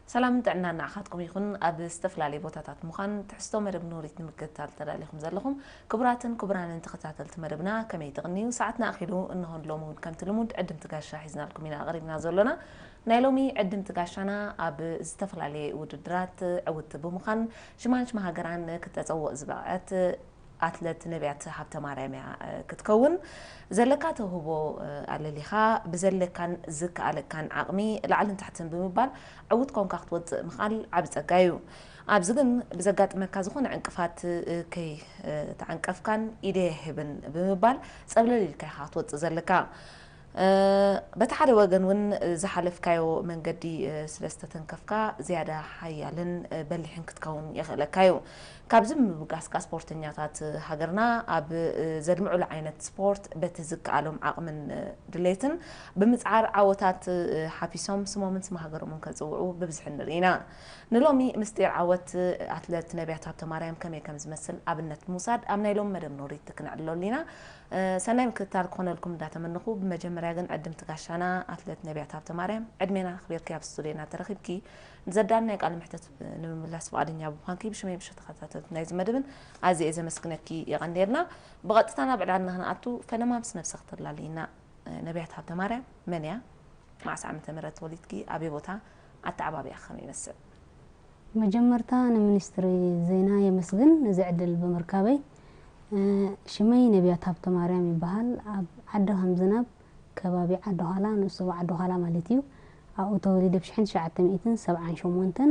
ሰላምን ጥዕናን ንዓኻትኩም ይኹን። ኣብ ዝተፈላለየ ቦታታት ምዃን ትሕዝቶ መደብ ኖሪት ንምክትታል ተዳሊኹም ዘለኹም ክቡራትን ክቡራንን ተኸታተልቲ መደብና፣ ከመይ ትቕንዩ? ሰዓትና ኣኺሉ፣ እንሆ ንሎሚ እውን ከምቲ ልሙድ ዕድምቲ ጋሻ ሒዝናልኩም ኢና ቀሪብና ዘሎና። ናይ ሎሚ ዕድምቲ ጋሻና ኣብ ዝተፈላለየ ውድድራት ዕውትቲ ብምዃን ሽማን ሽማ ሃገራን ክተጸውቕ ዝበቕዐት ኣትለት ነቢያት ሃብተማርያም እያ ክትከውን። ዘለካ ተውህቦ ኣለሊኻ፣ ብዘለካን ዝከኣለካን ዓቕሚ ላዕልን ታሕትን ብምባል ዕውት ኮንካ ክትወፅእ ምኽኣል ዓቢ ጸጋ እዩ። ኣብዚ ግን ብዘጋጥመካ ዝኾነ ዕንቅፋት ከይተዓንቀፍካን ኢደ የህብን ብምባል ጸብለል ኢልካ ኢኻ ክትወፅእ ዘለካ። በቲ ሓደ ወገን እውን ዝሓለፍካዮ መንገዲ ስለ ዝተተንከፍካ ዝያዳ ሓያልን በሊሕን ክትከውን የኽእለካ እዩ። ካብዚ ምብጋስካ ስፖርተኛታት ሃገርና ኣብ ዘድምዑሉ ዓይነት ስፖርት በቲ ዝከኣሎም ዓቕምን ድሌትን ብምጽዓር ዓወታት ሓፊሶም ስሞምን ስም ሃገሮምን ከጽውዑ ብብዝሒ ንርኢ ኢና። ንሎሚ ምስጢር ዓወት ኣትለት ነቢያት ሃብተማርያም ከመይ ከም ዝመስል ኣብነት ብምውሳድ ኣብ ናይ ሎሚ መደብ ኖሪት ክነዕልለሉ ኢና። ሰናይ ምክትታል ክኾነልኩም እንዳተመነኹ፣ ብመጀመርያ ግን ዕድምቲ ጋሻና ኣትለት ነቢያት ሃብተማርያም ዕድሜና ኣኽቢርኪ ኣብ ስቱድዮና ተረኺብኪ ንዘዳለናዮ ቃለ መሕተት ንምምላስ ፍቓደኛ ብምዃንኪ ብሽመይ ብሽም ተኸታተልቲ ናይዚ መደብን ኣዝየ እየ ዘመስግነኪ። የቐንየልና። ብቐጥታ ናብ ዕላልና ክንኣቱ፣ ፈለማ ምስ ነብስኺ ተላልይና። ነቢያት ሃብተማርያም መን እያ? መዓስ ዓመተ ምህረት ተወሊድኪ? ኣበይ ቦታ? ኣተዓባብያኺ ከመይ ይመስል? መጀመርታ ንሚኒስትሪ ዜና የመስግን ነዚ ዕድል ብምርካበይ። ሽመይ ነቢያት ሃብተማርያም ይበሃል። ኣብ ዓዲ ከምዝናብ ከባቢ ዓዲ ኋላ፣ ንሱ ዓዲ ኋላ ማለት እዩ። ኣብኡ ተወሊደ ብ ሽሕን ትሽዓተ ሚእትን ሰብዓን ሸሞንተን።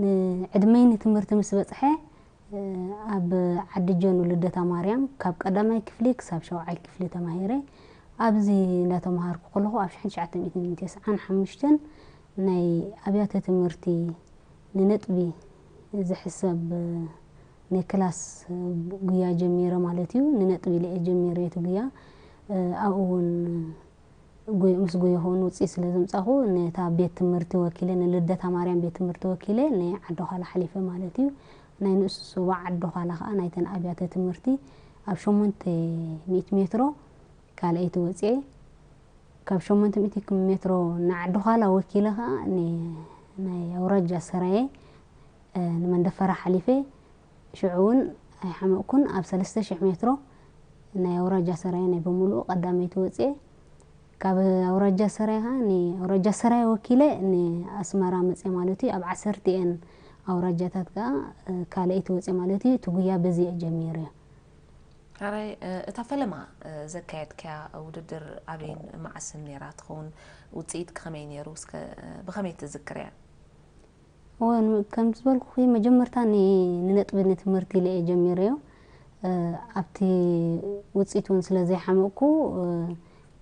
ንዕድመይ ንትምህርቲ ምስ በጽሐ ኣብ ዓዲ ጀኑ ልደታ ማርያም ካብ ቀዳማይ ክፍሊ ክሳብ ሻውዓይ ክፍሊ ተማሂረ። ኣብዚ እንዳተማሃርኩ ከለኹ ኣብ ሽሕን ትሽዓተ ሚእትን ተስዓን ሓሙሽተን ናይ ኣብያተ ትምህርቲ ንነጥቢ ዝሕሰብ ናይ ክላስ ጉያ ጀሚረ ማለት እዩ። ንነጥቢ ኢለ እየ ጀሚረ እቲ ጉያ። ኣብኡ እውን ጎይ-፣ ምስ ጎየኹ እውን ውፅኢት ስለ ዘምፃኹ ነታ ቤት ትምህርቲ ወኪለ፣ ንልደታ ማርያም ቤት ትምህርቲ ወኪለ ናይ ዓዲ ኋላ ሓሊፈ ማለት እዩ። ናይ ንእሱ ሱባ ዓዲ ኋላ ከዓ ናይተን ኣብያተ ትምህርቲ ኣብ ሸሞንተ ሚእቲ ሜትሮ ካልኣይቲ ወፅኤ። ካብ ሸሞንተ ሚእቲ ሜትሮ ንዓዲ ኋላ ወኪለ ከዓ ን-፣ ናይ ኣውራጃ ሰራየ፣ እ፣ ንመንደፈራ ሓሊፈ። ሽዑ እውን ኣይሓመቕኩን፣ ኣብ ሰለስተ ሽሕ ሜትሮ ናይ ኣውራጃ ሰራየ ናይ ብምሉኡ ቀዳመይቲ ወፅኤ። ካብ ኣውራጃ ሰራየ ከዓ ንኣውራጃ ሰራየ ወኪለ ንኣስመራ መፅየ ማለት እዩ። ኣብ ዓሰርተ እየን ኣውራጃታት ከዓ፣ እ፣ ካልኣይቲ ወፅየ ማለት እዩ። እቲ ጉያ በዚ እየ ጀሚረ። ሕራይ፣ እ፣ እታ ፈለማ፣ እ፣ ዘካየድካያ ውድድር ኣበይን መዓስን ነይራ ትኸውን? ውጽኢት ከመይ ነይሩ? እስከ፣ እ፣ ብኸመይ ትዝክርያ? እወ፣ ን-፣ ከም ዝበልኩኺ መጀመርታ ን-፣ ንነጥቢ ንትምህርቲ ኢለ እየ ጀሚረዮ። እ፣ ኣብቲ ውጽኢት እውን ስለ ዘይሓመቕኩ፣ እ፣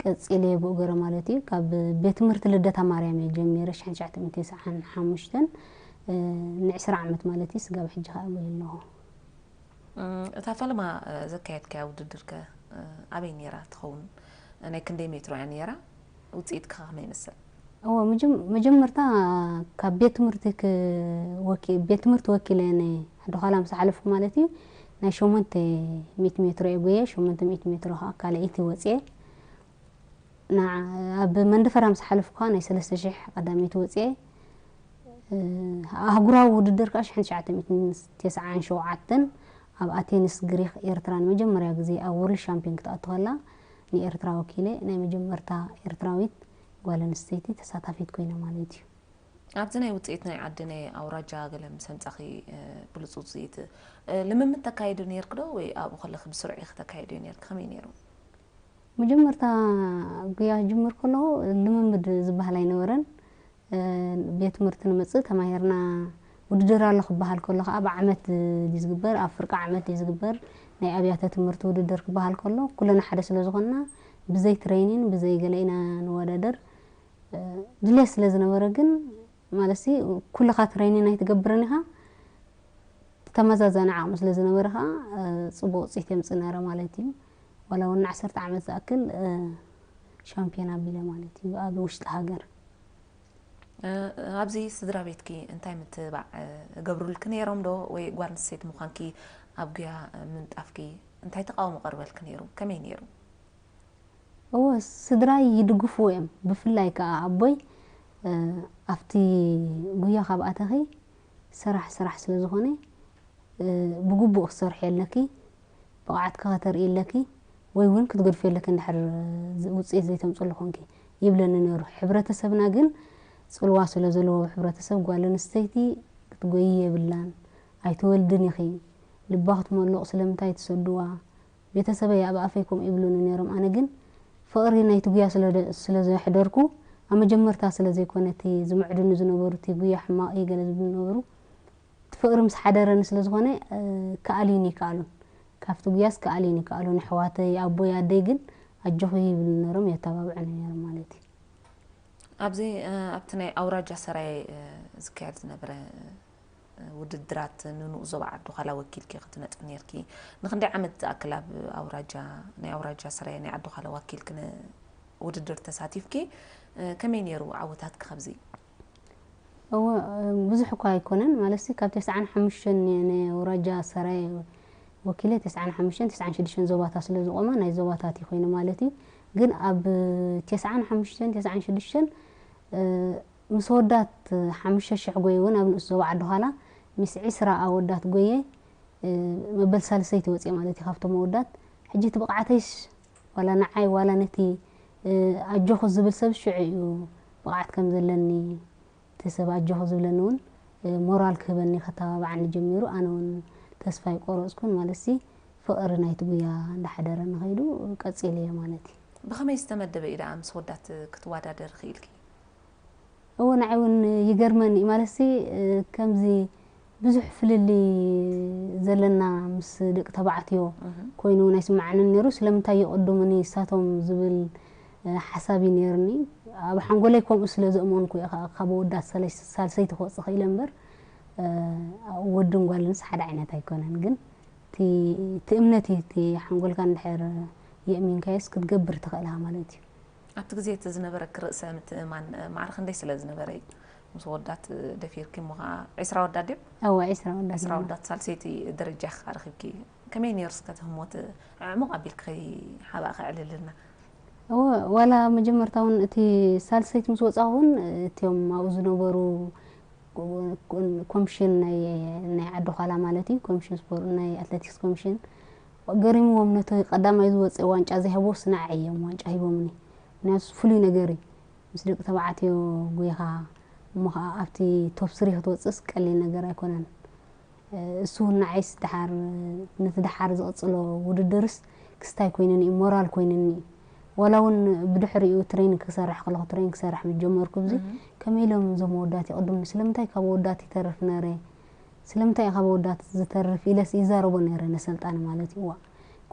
ቀጺለ ብኡ ገይረ ማለት እዩ። ካብ ቤት ትምህርቲ ልደታ ማርያም እየ ጀሚረ፣ ሽሕን ትሽዓተ ሚእትን ተስዓን ሓሙሽተን፣ እ፣ ንዕስራ ዓመት ማለት እዩ። ስጋብ ሕጂ ከኣ ኣብኡ ኣለኹ። እም፣ እታ ፈለማ፣ እ፣ ዘካየድካያ ውድድር ከ፣ እ፣ ኣበይ ነይራ ትኸውን? ናይ ክንደይ ሜትሮ እያ ነይራ? ውጽኢትካ ከመይ ይመስል? እወ፣ መጀም-፣ መጀመርታ ካብ ቤት ትምህርቲ ክወኪ-፣ ቤት ትምህርቲ ወኪለ ናይ ዓዲ ዃላ ምስ ሓለፍኩ ማለት እዩ፣ ናይ ሸሞንተ ሚእቲ ሜትሮ እየ ጎየ፣ ሸሞንተ ሚእቲ ሜትሮ ከዓ ካልኣይቲ ወፅየ። ንዓ-፣ ኣብ መንደፈራ ምስ ሓለፍኩ ከዓ ናይ ሰለስተ ሽሕ ቀዳመይቲ ወፅየ። እ፣ ኣህጉራዊ ውድድር ከዓ ሽሕን ትሽዓተ ሚእትን ተስዓን ሸውዓተን ኣብ ኣቴንስ ግሪክ ኤርትራ ንመጀመርያ ግዜ ኣብ ወርልድ ሻምፒዮን ክትኣቱ ከላ ንኤርትራ ወኪለ ናይ መጀመርታ ኤርትራዊት ጓል ኣንስተይቲ ተሳታፊት ኮይነ ማለት እዩ። ኣብዚ ናይ ውፅኢት ናይ ዓዲ ናይ ኣውራጃ ገለ ምስ ኣምጻኺ፣ እ፣ ብሉፅ ውፅኢት፣ እ፣ ልምምድ ተካይዱ ነይርክ ዶ ወይ ኣብኡ ከለኺ ብስሩዕ ኢኺ ተካይድዮ ነይርክ? ከመይ ነይሩ? መጀመርታ ጉያ ክጅምር ከለኹ ልምምድ ዝበሃል ኣይነበረን። እ፣ ቤት ትምህርቲ ንመጽእ ተማሂርና ውድድር ኣሎ ክበሃል ከሎ ከዓ ብዓመት ድዩ ዝግበር፣ ኣብ ፍርቂ ዓመት ድዩ ዝግበር፣ ናይ ኣብያተ ትምህርቲ ውድድር ክበሃል ከሎ ኩልና ሓደ ስለ ዝኾንና ብዘይ ትሬኒን ብዘይ ገለ ኢና ንወዳደር። እ፣ ድሌት ስለ ዝነበረ ግን ማለትሲ ኩልኻ ትሬኒን ኣይትገብርን ኢኻ። ተመዛዛኒ ዓቕሚ ስለ ዝነበረ ኸዓ፣ እ፣ ጽቡቕ ውጽኢት የምጽእ ነይረ ማለት እዩ። ዋላ እውን ንዓሰርተ ዓመት ዝኣክል፣ እ፣ ሻምፒዮን ኣቢለ ማለት እዩ ኣብ ውሽጢ ሃገር። እ፣ ኣብዚ ስድራ ቤትኪ እንታይ ምትብባዕ፣ እ፣ እገብሩልኪ ነይሮም ዶ? ወይ ጓል ኣንስተይቲ ምዃንኪ ኣብ ጉያ ምንጣፍኪ እንታይ ተቃውሞ ቀርበልኪ ነይሩ? ከመይ ነይሩ? እወ፣ ስድራይ ይድግፍዎ እዮም። ብፍላይ ከኣ ኣቦይ፣ ኣብቲ ጉያ ካብ ኣተኺ ስራሕ ስራሕ ስለ ዝኾነ ብግቡእ ክትሰርሒ ኣለኪ፣ ብቕዓትኪ ከተርኢ ኣለኪ፣ ወይ እውን ክትገድፊ ኣለኪ እንድሕር ውፅኢት ዘይተምፅሉ ኮንኪ ይብለኒ ነይሩ። ሕብረተሰብና ግን ፅልዋ ስለ ዘለዎ፣ ሕብረተሰብ ጓል ኣንስተይቲ ክትጎይ የብላን፣ ኣይትወልድን ኢኺ፣ ልባ ክትመልቕ ስለምንታይ ትሰድዋ? ቤተሰበይ ኣብ ኣፈይ ከምኡ ይብሉኒ ነይሮም። ኣነ ግን ፍቕሪ ናይቲ ጉያ ስለ ዘሕደርኩ፣ ኣብ መጀመርታ ስለ ዘይኮነ እቲ ዝምዕዱኒ ዝነበሩ፣ እቲ ጉያ ሕማቕ እዩ ገለ ዝብሉ ነበሩ። እቲ ፍቕሪ ምስ ሓደረኒ ስለ ዝኾነ፣ ከኣልዩኒ ይከኣሉን፣ ካብቲ ጉያስ ከኣልዩኒ ይከኣሉን። ኣሕዋተይ፣ ኣቦይ፣ ኣደይ ግን ኣጆኺ ይብሉኒ ነይሮም፣ የተባብዑኒ ነይሮም ማለት እዩ። ኣብዚ ኣብቲ ናይ ኣውራጃ ሰራየ ዝካየድ ዝነበረ ውድድራት ንንኡ ዞባ ዓዲ ዃላ ወኪልኪ ክትነጥፊ ነርኪ። ንክንደይ ዓመት ዝኣክል ኣብ ኣውራጃ ናይ ኣውራጃ ሰራየ ናይ ዓዲ ዃላ ወኪልኪ ውድድር ተሳቲፍኪ? ከመይ ነይሩ ዓወታትኪ ካብዚ? እወ ብዙሕ እኳ ኣይኮነን ማለት ሲ ካብ ተስዓን ሓሙሽተን ናይ ኣውራጃ ሰራየ ወኪለ ተስዓን ሓሙሽተን ተስዓን ሽዱሽተን ዞባታት ስለ ዝቆማ ናይ ዞባታት እዩ ኮይኑ ማለት እዩ። ግን ኣብ ተስዓን ሓሙሽተን ተስዓን ሽዱሽተን ምስ ኣወዳት ሓሙሽተ ሽሕ ጎየ እውን ኣብ ንኡስ ዞባ ዓዲ ዃላ ምስ ዒስራ ኣወዳት ጎየ መበል ሳልሰይቲ ወፅየ ማለት እዩ ካብቶም ኣወዳት። ሕጂ እቲ ብቕዓተይስ ዋላ ንዓይ ዋላ ነቲ ኣጆኹ ዝብል ሰብ ሽዑ እዩ ብቕዓት ከም ዘለኒ እቲ ሰብ ኣጆኹ ዝብለኒ እውን ሞራል ክህበኒ ከተባብዓኒ ጀሚሩ። ኣነ እውን ተስፋ ኣይቆረፅኩን ማለት ሲ ፍቕሪ ናይቲ ጉያ እንዳሓደረኒ ከይዱ ቀፂለ እየ ማለት እዩ። ብኸመይ ዝተመደበ እዩ ደኣ ምስ ወዳት ክትወዳደር ክኢልኪ? እወ ንዓይ እውን ይገርመኒ እዩ ማለት ሲ ከምዚ ብዙሕ ፍልሊ ዘለና ምስ ደቂ ተባዕትዮ ኮይኑ ናይ ስማዓንን ነይሩ። ስለምንታይ ይቕድሙኒ እሳቶም ዝብል ሓሳብ እዩ ነይርኒ። ኣብ ሓንጎለይ ከምኡ ስለ ዘእመንኩ እየ ካብ ወዳት ሳልሰይቲ ክወፅእ ክኢለ እምበር ወድን ጓልንስ ሓደ ዓይነት ኣይኮነን። ግን እቲ እምነት እዩ እቲ ሓንጎልካ እንድሕር የእሚንካዮስ ክትገብር ትኽእልካ ማለት እዩ። ኣብቲ ግዜ እቲ ዝነበረኪ ርእሰ ምትእምማን ማዕረ ክንደይ ስለ ዝነበረ እዩ ምስ ወዳት ደፊርኪ? እሞ ከዓ ዒስራ ወዳት ድዮም? እወ ዒስራ ወዳት ዒስራ ወዳት ሳልሰይቲ ደረጃ ከዓ ረኺብኪ። ከመይ ነይሩ እስከ እቲ ህሞት ዕሙቕ ኣቢልኪ ሓባእ ከዕልልና? እወ ዋላ መጀመርታ እውን እቲ ሳልሰይቲ ምስ ወፃኹ እውን እቲኦም ኣብኡ ዝነበሩ ኮሚሽን ናይ ናይ ዓዲ ኳላ ማለት እዩ ኮሚሽን ስፖርት ናይ ኣትሌቲክስ ኮሚሽን ገሪምዎም ነቲ ቀዳማይ ዝወፀ ዋንጫ ዝሃብዎ ስናዕ እዮም ዋንጫ ሂቦምኒ። ምክንያቱ ፍሉይ ነገር እዩ ምስ ደቂ ተባዕትዮ ጎይኻ እሞ ከዓ ኣብቲ ቶፕ ስሪ ክትወፅእስ ቀሊል ነገር ኣይኮነን። እሱ እውን ንዓይስ ድሓር ነቲ ድሓር ዝቕፅሎ ውድድርስ ክስታይ ኮይኑኒ እዩ ሞራል ኮይኑኒ እዩ። ዋላ እውን ብድሕሪኡ ትሬኒንግ ክሰርሕ ከለኹ ትሬኒንግ ክሰርሕ ምስ ጀመርኩ ብዚ ከመይ ኢሎም እዞም ኣወዳት ይቕድሙኒ ስለምንታይ ካብ ኣወዳት ይተርፍ ነረ ስለምንታይ እዩ ካብ ኣወዳት ዝተርፍ ኢለስ ይዛረቦ ነረ ነሰልጣኒ ማለት እዩ። እዋ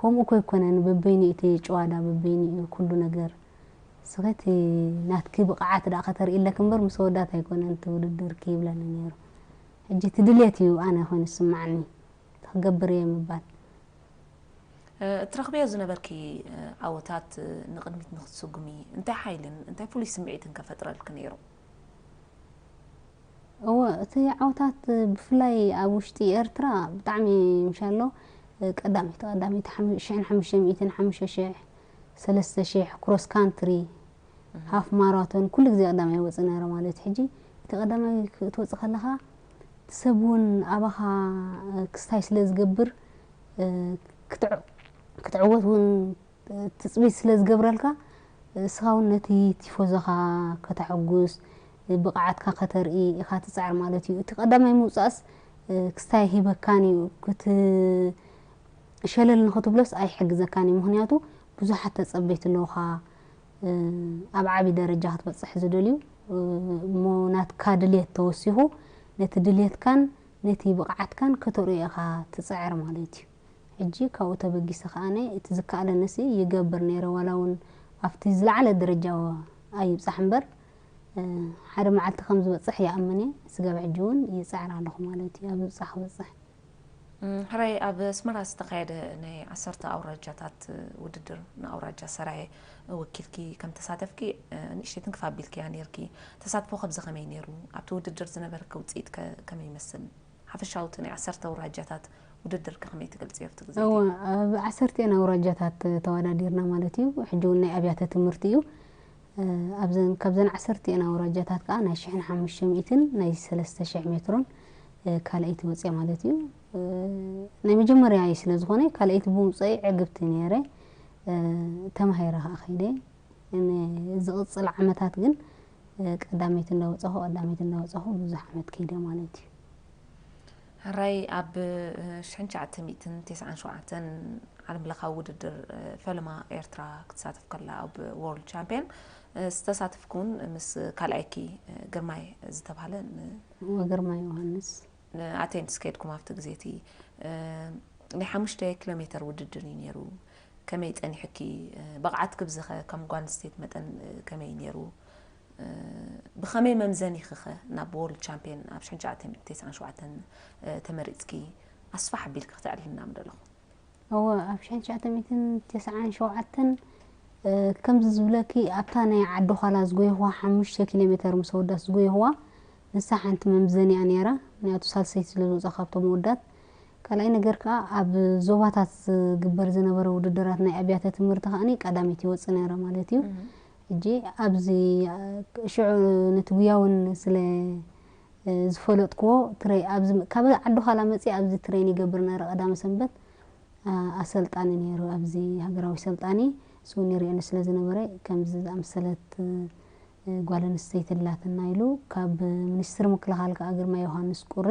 ከምኡ እኮ ኣይኮነን በበይኑ እቲ ጭዋዳ በበይኑ እዩ ኩሉ ነገር ስኺ እቲ ናትኪ ብቕዓት ደኣ ከተርኢ ኣለኪ እምበር ምስ ኣወዳት ኣይኮነን እቲ ውድድርኪ ይብለኒ ነይሩ። ሕጂ እቲ ድሌት እዩ ኣነ ኮይኑ ዝስምዓኒ እቲ ክገብር እየ ምባል። እትረኽብዮ ዝነበርኪ ዓወታት ንቕድሚት ንክትስጉሚ እንታይ ሓይልን እንታይ ፍሉይ ስምዒትን ከ ፈጥረልኪ ነይሩ? እወ እቲ ዓወታት ብፍላይ ኣብ ውሽጢ ኤርትራ ብጣዕሚ ምሻሎ ቀዳመይቲ ቀዳመይቲ ሽሕን ሓሙሽተ ሚእትን ሓሙሽተ ሽሕ ሰለስተ ሽሕ ክሮስ ካንትሪ ሃፍ ማራቶን ኩሉ ግዜ ቀዳማይ ይወፅእ ነረ ማለት እዩ። ሕጂ እቲ ቀዳማይ ክትወፅእ ከለኻ እቲ ሰብ እውን ኣባኻ ክስታይ ስለ ዝገብር ክትዕወት እውን ትፅቢት ስለ ዝገብረልካ እስኻ እውን ነቲ ቲፎዞኻ ከተሐጉስ ብቕዓትካ ከተርኢ ኢኻ ትፅዕር ማለት እዩ። እቲ ቀዳማይ ምውፃእስ ክስታይ ሂበካን እዩ ክት ሸለል ንኽትብሎስ ኣይሕግዘካን እዩ። ምኽንያቱ ብዙሓት ተፀበይቲ ኣለውኻ ኣብ ዓብዪ ደረጃ ክትበፅሕ ዝደልዩ እሞ ናትካ ድልየት ተወሲኹ ነቲ ድልየትካን ነቲ ብቕዓትካን ከተርእዮ ኢኻ ትፅዕር ማለት እዩ። ሕጂ ካብኡ ተበጊሰ ከዓነ እቲ ዝከኣለንሲ ይገብር ነይረ ዋላ እውን ኣብቲ ዝለዓለ ደረጃ ኣይብፃሕ እምበር ሓደ መዓልቲ ከም ዝበፅሕ ይኣምን እየ። ስጋብ ሕጂ እውን ይፅዕር ኣለኹ ማለት እዩ ኣብ ዝብፃሕ ክበፅሕ። ሕራይ ኣብ ኣስመራ ዝተኻየደ ናይ ዓሰርተ ኣውራጃታት ውድድር ንኣውራጃ ሰራየ ወኪልኪ ከም ተሳተፍኪ ንእሽተይ ትንክፍ ኣቢልክያ ነይርኪ። ተሳትፎ ከብዚ ከመይ ነይሩ? ኣብቲ ውድድር ዝነበረኪ ውፅኢት ከ ከመይ ይመስል? ሓፈሻዊ እቲ ናይ ዓሰርተ ኣውራጃታት ውድድር ከ ከመይ ትገልፅዮ ኣብቲ ግዜ? እወ ኣብ ዓሰርተኤን ኣውራጃታት ተወዳዲርና ማለት እዩ። ሕጂ እውን ናይ ኣብያተ ትምህርቲ እዩ። እ፣ ኣብዘን፣ ካብዘን ዓሰርተ ኣውራጃታት ከኣ ናይ ሽሕን ሓሙሽተ ሚእትን ናይ ሰለስተ ሽሕ ሜትሮን፣ እ፣ ካልኣይቲ ወጽያ ማለት እዩ። እ፣ ናይ መጀመርያ ስለ ዝኾነ ካልኣይቲ ብምውጸኢ ዕግብቲ ነይረ። እ፣ ተማሂረ ከኣ ከይደ። ን-፣ ዝቕጽል ዓመታት ግን፣ እ፣ ቀዳመይቲ እንዳወጻኹ፣ ቀዳመይቲ እንዳወጻኹ ብዙሕ ዓመት ከይደ ማለት እዩ። ሕራይ ኣብ ሽሕን ትሽዓተ ሚእትን ተስዓን ሸውዓተን ዓለም ለኻዊ ውድድር፣ እ፣ ፈለማ ኤርትራ ክትሳተፍ ከላ ኣብ ወርልድ ቻምፒዮን፣ እ፣ ዝተሳተፍኩ እውን ምስ ካልኣይኪ፣ እ፣ ግርማይ ዝተባህለ ን-፣ ወግርማይ ዮሃንስ። ንኣቴንስ ከይድኩም ኣብቲ ግዜ እቲ፣ እ፣ ናይ ሓሙሽተ ኪሎ ሜተር ውድድር እዩ ነይሩ። ከመይ ጸኒሕኪ? እ፣ ብቕዓት ክብዝኸ ከም ጓል ኣንስተይቲ መጠን፣ እ፣ ከመይ ነይሩ? እ፣ ብኸመይ መምዘኒ ኢኺኸ ናብ ወርልድ ቻምፒዮን ኣብ ሽሕን ትሽዓተ ሚእትን ተስዓን ሸውዓተን፣ እ፣ ተመሪጽኪ? ኣስፋሕ ኣቢልኪ ክተዕልልና ምደለኹ። እወ፣ ኣብ ሽሕን ትሽዓተ ሚእትን ተስዓን ሸውዓተን፣ እ፣ ከምዚ ዝብለኪ ኣብታ ናይ ዓዲ ዃላ ዝጎየኽዋ ሓሙሽተ ኪሎ ሜተር ምስ ኣወዳት ዝጎየኽዋ፣ ንሳ ሓንቲ መምዘኒኣ ነይራ። ምኽንያቱ ሳልሰይቲ ስለ ዝወጻ ካብቶም ኣወዳት። ካልኣይ ነገር ከኣ ኣብ ዞባታት ዝግበር ዝነበረ ውድድራት ናይ ኣብያተ ትምህርቲ ከኣኒ ቀዳመይቲ ይወጽእ ነይረ ማለት እዩ። እህ። ሕጂ ኣብዚ፣ እ፣ ሽዑ ነቲ ጉያ እውን ስለ፣ እ፣ ዝፈለጥክዎ ትሬ-፣ ኣብዚ ካብ ዓዲ ዃላ መጺእ ኣብዚ ትሬን ይገብር ነይረ ቀዳመ ሰንበት። ኣ-፣ ኣሰልጣኒ ነይሩ፣ ኣብዚ ሃገራዊ ሰልጣኒ፣ እሱ እውን ይርእየኒ ስለ ዝነበረ፣ ከምዚ ዝኣመሰለት፣ እ፣ ጓል ኣንስተይቲ ኣላትና ኢሉ፣ ካብ ሚኒስትሪ ምክልኻል ከኣ ግርማ ዮሃንስ ቁሪ፣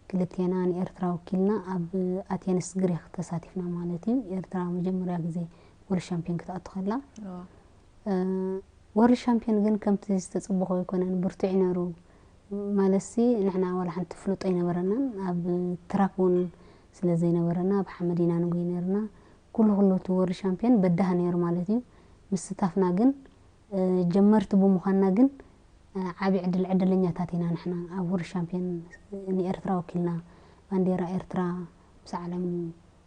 ክልቴና ንኤርትራ ወኪልና ኣብ ኣቴንስ ግሪክ ተሳቲፍና ማለት እዩ። ኤርትራ መጀመርያ ግዜ ወርልድ ሻምፒዮን ክትኣቱ ከላ። ኦ። እ፣ ወርልድ ሻምፒዮን ግን ከምቲ ዝተጸበኹ ኣይኮነን፣ ብርቱዕ እዩ ነይሩ። ማለትሲ ንሕና ዋላ ሓንቲ ፍልጦ ኣይነበረናን፣ ኣብ ትራክ እውን ስለ ዘይነበረና፣ ኣብ ሓመድ ኢና ንጎይ ነይርና። ኩሉ ኩሉ እቲ ወርልድ ሻምፒዮን በዳሂ ነይሩ ማለት እዩ። ምስታፍና ግን፣ እ፣ ጀመርቲ ብምዃንና ግን፣ እ፣ ዓቢ ዕድል፣ ዕድለኛታት ኢና ንሕና። ኣብ ወርልድ ሻምፒዮን ንኤርትራ ወኪልና፣ ባንዴራ ኤርትራ ምስ ዓለም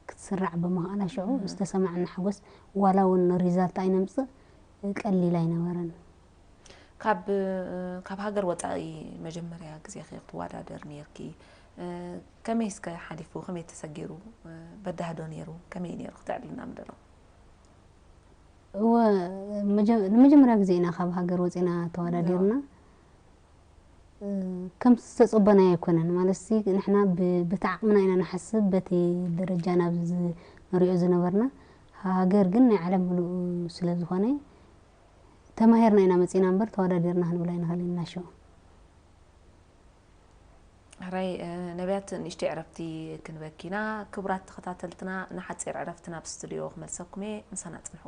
ክትስራዕ ብምኽኣላ ሽዑ እህ። ዝተሰማዓና ሓጎስ፣ ዋላ እውን ሪዛልት ኣይነምጽእ፣ ቀሊል ኣይነበረን። ካብ፣ ካብ ሃገር ወጻኢ መጀመርያ ግዜኺ ክትወዳደር ነይርኪ። እ፣ ከመይ እስከ ሓሊፉ? ከመይ ተሰጊሩ? እ፣ በዳህዶ ነይሩ? ከመይ ነይሩ? ክተዕልልና ምደሎ። እወ፣ መጀ-፣ ንመጀመርያ ግዜ ኢና ካብ ሃገር ወጺና ተወዳዲርና። እዋ። እ፣ ከም ዝተጸበናዮ ኣይኮነን። ማለትሲ ንሕና ብ-፣ በቲ ዓቕምና ኢና ንሓስብ፣ በቲ ደረጃ ናብ ዝንሪኦ ዝነበርና። ሃገር ግን ናይ ዓለም ምሉእ ስለ ዝኾነ፣ ተማሂርና ኢና መጺና እምበር ተወዳዲርና ክንብል ኣይንኽእልን ኢና ሽዑ። ሕራይ፣ እ፣ ነቢያት ንእሽተይ ዕረፍቲ ክንበኪና። ክቡራት ተኸታተልትና፣ ንሓጺር ዕረፍቲ ናብ ስቱዲዮ ክመልሰኩም እየ። ምሳና ጽንሑ።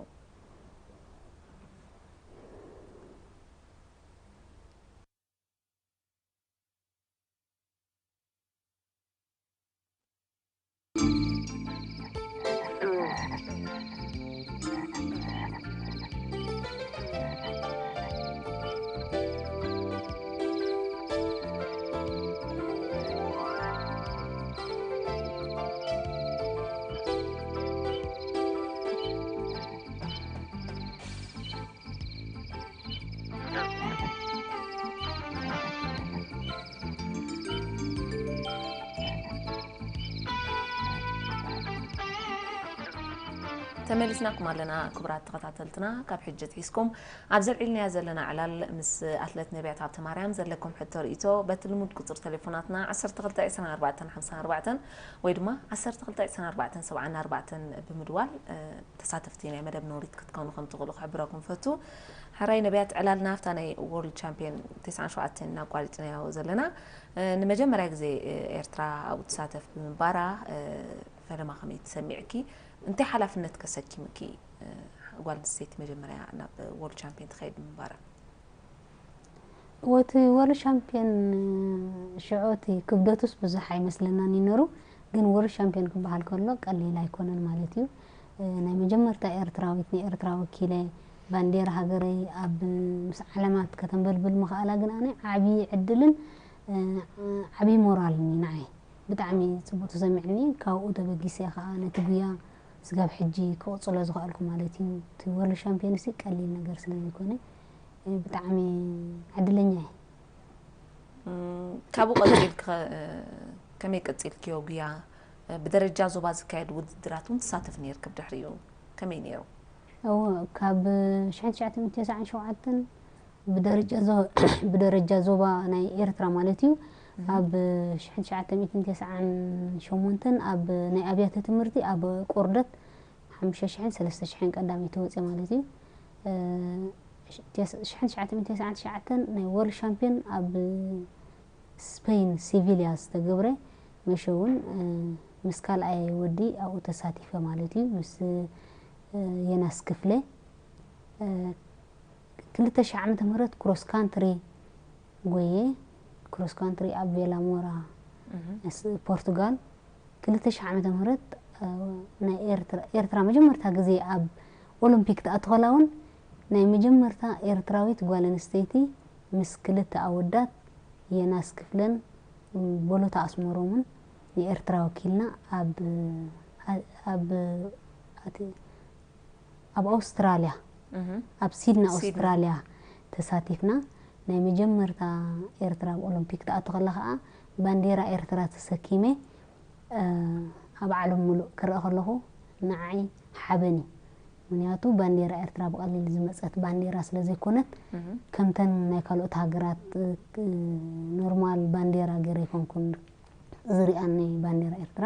ተመሊስናኩም ኣለና ክቡራት ተኸታተልትና። ካብ ሕጂ ኣትሒዝኩም ኣብ ዘልዒልናዮ ዘለና ዕላል ምስ ኣትለት ነቢያት ሃብተማርያም ዘለኩም ሕቶ ርእይቶ በቲ ልሙድ ቁጽሪ ቴሌፎናትና ዓሰርተ ክልተ ዕስራን ኣርባዕተን ሓምሳን ኣርባዕተን ወይ ድማ ዓሰርተ ክልተ ዕስራን ኣርባዕተን ሰብዓን ኣርባዕተን ብምድዋል፣ እ፣ ተሳተፍቲ ናይ መደብ ኖሪት ክትኮኑ ከም ትኽእሉ ክሕብረኩም ፈቱ። ሕራይ ነቢያት፣ ዕላልና ኣብታ ናይ ወርልድ ቻምፒዮን ተስዓን ሸውዓተን እናቋሪጽናዮ ዘለና። እ፣ ንመጀመርያ ግዜ፣ እ፣ ኤርትራ ኣብኡ ትሳተፍ ብምንባራ፣ እ፣ ፈለማ ከመይ ተሰሚዕኪ? እንታይ ሓላፍነት ከሰኪምኪ፣ እ፣ ጓል ኣንስተይቲ መጀመርያ ናብ ወርልድ ቻምፒዮን ትኸይድ ብምንባራ? ወቲ ወርልድ ሻምፒዮን፣ እ፣ ሽዑ እቲ ክብደቱስ ብዙሕ ኣይመስለናን እዩ ነሩ፣ ግን ወርልድ ሻምፒዮን ክበሃል ከሎ ቀሊል ኣይኮነን ማለት እዩ። እ፣ ናይ መጀመርታ ኤርትራዊት ንኤርትራ ወኪለ ባንዴራ ሃገረይ ኣብ ምስ ዓለማት ከተንበልብል ምኽኣላ ግን ኣነ ዓቢ ዕድልን፣ እ፣ ዓቢ ሞራልን እዩ ንዓይ። ብጣዕሚ ጽቡቅ ተሰሚዕኒ። ካብኡ ተበጊሰ ከኣ ነቲ ጉያ ስጋብ ሕጂ ክቕጽሎ ዝኸኣልኩ ማለት እዩ። እቲ ወርልድ ሻምፒዮንሲ ቀሊል ነገር ስለ ዘይኮነ፣ እ፣ ብጣዕሚ ዕድለኛ እየ። እም፣ ካብኡ ቀጺልኪ ኸ፣ እ፣ ከመይ ቀጺልክዮ ጉያ? እ፣ ብደረጃ ዞባ ዝካየድ ውድድራት እውን ትሳተፍ ነይርኪ ብድሕሪኡ። ከመይ ነይሩ? እዎ፣ ካብ ሽሕን ትሽዓተ ሚእትን ተስዓን ሸውዓተን ብደረጃ ዞ-፣ ብደረጃ ዞባ ናይ ኤርትራ ማለት እዩ። ኣብ ሽሕን ትሽዓተ ሚእትን ተስዓን ሸሞንተን ኣብ ናይ ኣብያተ ትምህርቲ ኣብ ቆርደት ሓሙሽተ ሽሕን ሰለስተ ሽሕን ቀዳመይቲ ወፅየ ማለት እዩ። እ፣ ሽ-፣ ቴስ-፣ ሽሕን ትሽዓተ ሚእትን ተስዓን ትሽዓተን ናይ ወርልድ ሻምፒዮን ኣብ ስፔን ሲቪልያ ዝተገብረ መሸ እውን፣ እ፣ ምስ ካልኣይ ወዲ ኣብኡ ተሳቲፈ ማለት እዩ። ምስ፣ እ፣ የናስ ክፍለ፣ እ፣ ክልተ ሺሕ ዓመተ ምህረት ክሮስ ካንትሪ ጎየ። ክሮስ ካንትሪ ኣብ ቬላሞራ፣ ፖርቱጋል። ክልተ ሺሕ ዓመተ ምህረት፣ እ፣ ናይ ኤርትራ፣ ኤርትራ መጀመርታ ግዜ ኣብ ኦሎምፒክ ተኣትኾላ እውን፣ ናይ መጀመርታ ኤርትራዊት ጓል ኣንስተይቲ ምስ ክልተ ኣወዳት የናስ ክፍለ፣ እ፣ ኣብ ዓለም ሙሉእ ክረኣ ከሎ፣ እ፣ ናይ ብሓቂ ከዓ ዕድለኛ እየ። ክልተ ሺሕ ዓመተ ምህረት፣ እ፣ ናይ ኤርትራ፣ ኤርትራ መጀመርታ ግዜ ኣብ ኦሎምፒክ ተኣትኾላ እውን፣ ናይ መጀመርታ ኤርትራዊት ጓል ኣንስተይቲ ምስ ክልተ ኣወዳት የናስ ክፍለን ቦሎታ ኣስመሮምን ንኤርትራ ወኪልና ኣብ፣ ኣብ፣ ኣብ ኣውስትራልያ፣ ኣብ ሲድኒ ኣውስትራልያ ተሳቲፍና። ናይ መጀመርታ ኤርትራ ኣብ ኦሎምፒክ ትኣቱ ከላ ከዓ ባንዴራ ኤርትራ ተሰኪመ፣ እ፣ ኣብ ዓለም ሙሉእ ክረአ ከለኹ ንዓይ ሓበን እዩ። ምክንያቱ ባንዴራ ኤርትራ ብቐሊል ዝመጸት ባንዴራ ስለ ዘይኮነት፣ ከምተን ናይ ካልኦት ሃገራት፣ እ፣ ኖርማል ባንዴራ ገይረ ኣይኮንኩን ዝሪኣኒ ባንዴራ ኤርትራ።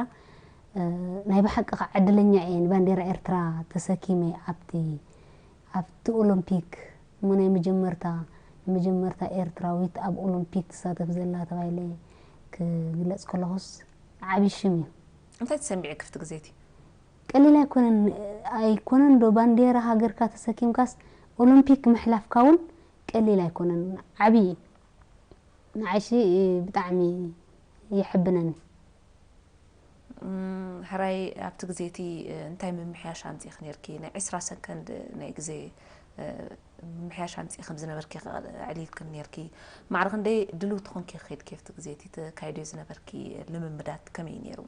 እ፣ ናይ ብሓቂ ከዓ ዕድለኛ እየ ንባንዴራ ኤርትራ ተሰኪመ ኣብቲ፣ ኣብቲ ኦሎምፒክ እሞ ናይ መጀመርታ፣ መጀመርታ ኤርትራዊት ኣብ ኦሎምፒክ ትሳተፍ ዘላ ተባሂለ ክግለጽ ከለኹስ ዓቢ ሽም እዩ። እንታይ ተሰሚዑ ክፍቲ ግዜ እቲ? ቀሊል ኣይኮነን፣ ኣይኮነን ዶ ባንዴራ ሃገርካ ተሰኪምካስ ኦሎምፒክ ምሕላፍካ እውን ቀሊል ኣይኮነን፣ ዓቢ እዩ። ንዓይሲ ብጣዕሚ የሕብነኒ። እም፣ ሕራይ ኣብቲ ግዜ እቲ፣ እ፣ እንታይ ምምሕያሽ ኣምጺእኺ ነይርኪ? ናይ ዕስራ ሰከንድ ናይ ግዜ፣ እ፣ ምምሕያሽ ኣምጺእኺ ከም ዝነበርኪ ኣዕሊልክን ነይርኪ። ማዕረ ክንደይ ድልውቲ ኮንኪ ከይድኪ ኣብቲ ግዜ እቲ ተካይድዮ ዝነበርኪ ልምምዳት ከመይ እዩ ነይሩ?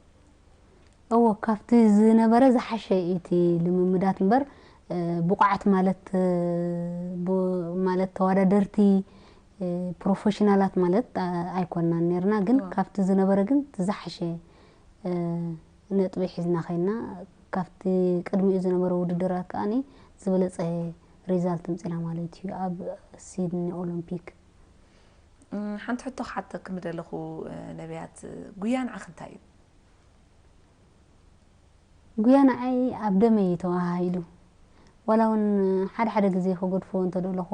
እዎ፣ ካብቲ ዝነበረ ዝሓሸ እዩ እቲ ልምምዳት እምበር፣ እ፣ ብቑዓት ማለት፣ እ፣ ብ-፣ ማለት ተወዳደርቲ፣ እ፣ ፕሮፌሽናላት ማለት፣ እ፣ ኣይኮንናን ነይርና፣ ግን እዎ። ካብቲ ዝነበረ ግን ዝሓሸ፣ እ፣ ነጥቢ ሒዝና ከይና፣ ካብቲ ቅድሚኡ ዝነበረ ውድድራት ከኣኒ ዝበለጸ ሪዛልት ኣምጺና ማለት እዩ ኣብ ሲድኒ ኦሎምፒክ። እም፣ ሓንቲ ሕቶ ክሓተኪ ምደለኹ፣ እ፣ ነቢያት፣ ጉያ ንዓኺ እንታይ እዩ? ጉያ ንዓይ ኣብ ደመይ እዩ ተወሃሂዱ። ዋላ እውን ሓደ ሓደ ግዜ ክገድፎ እንተደለኹ፣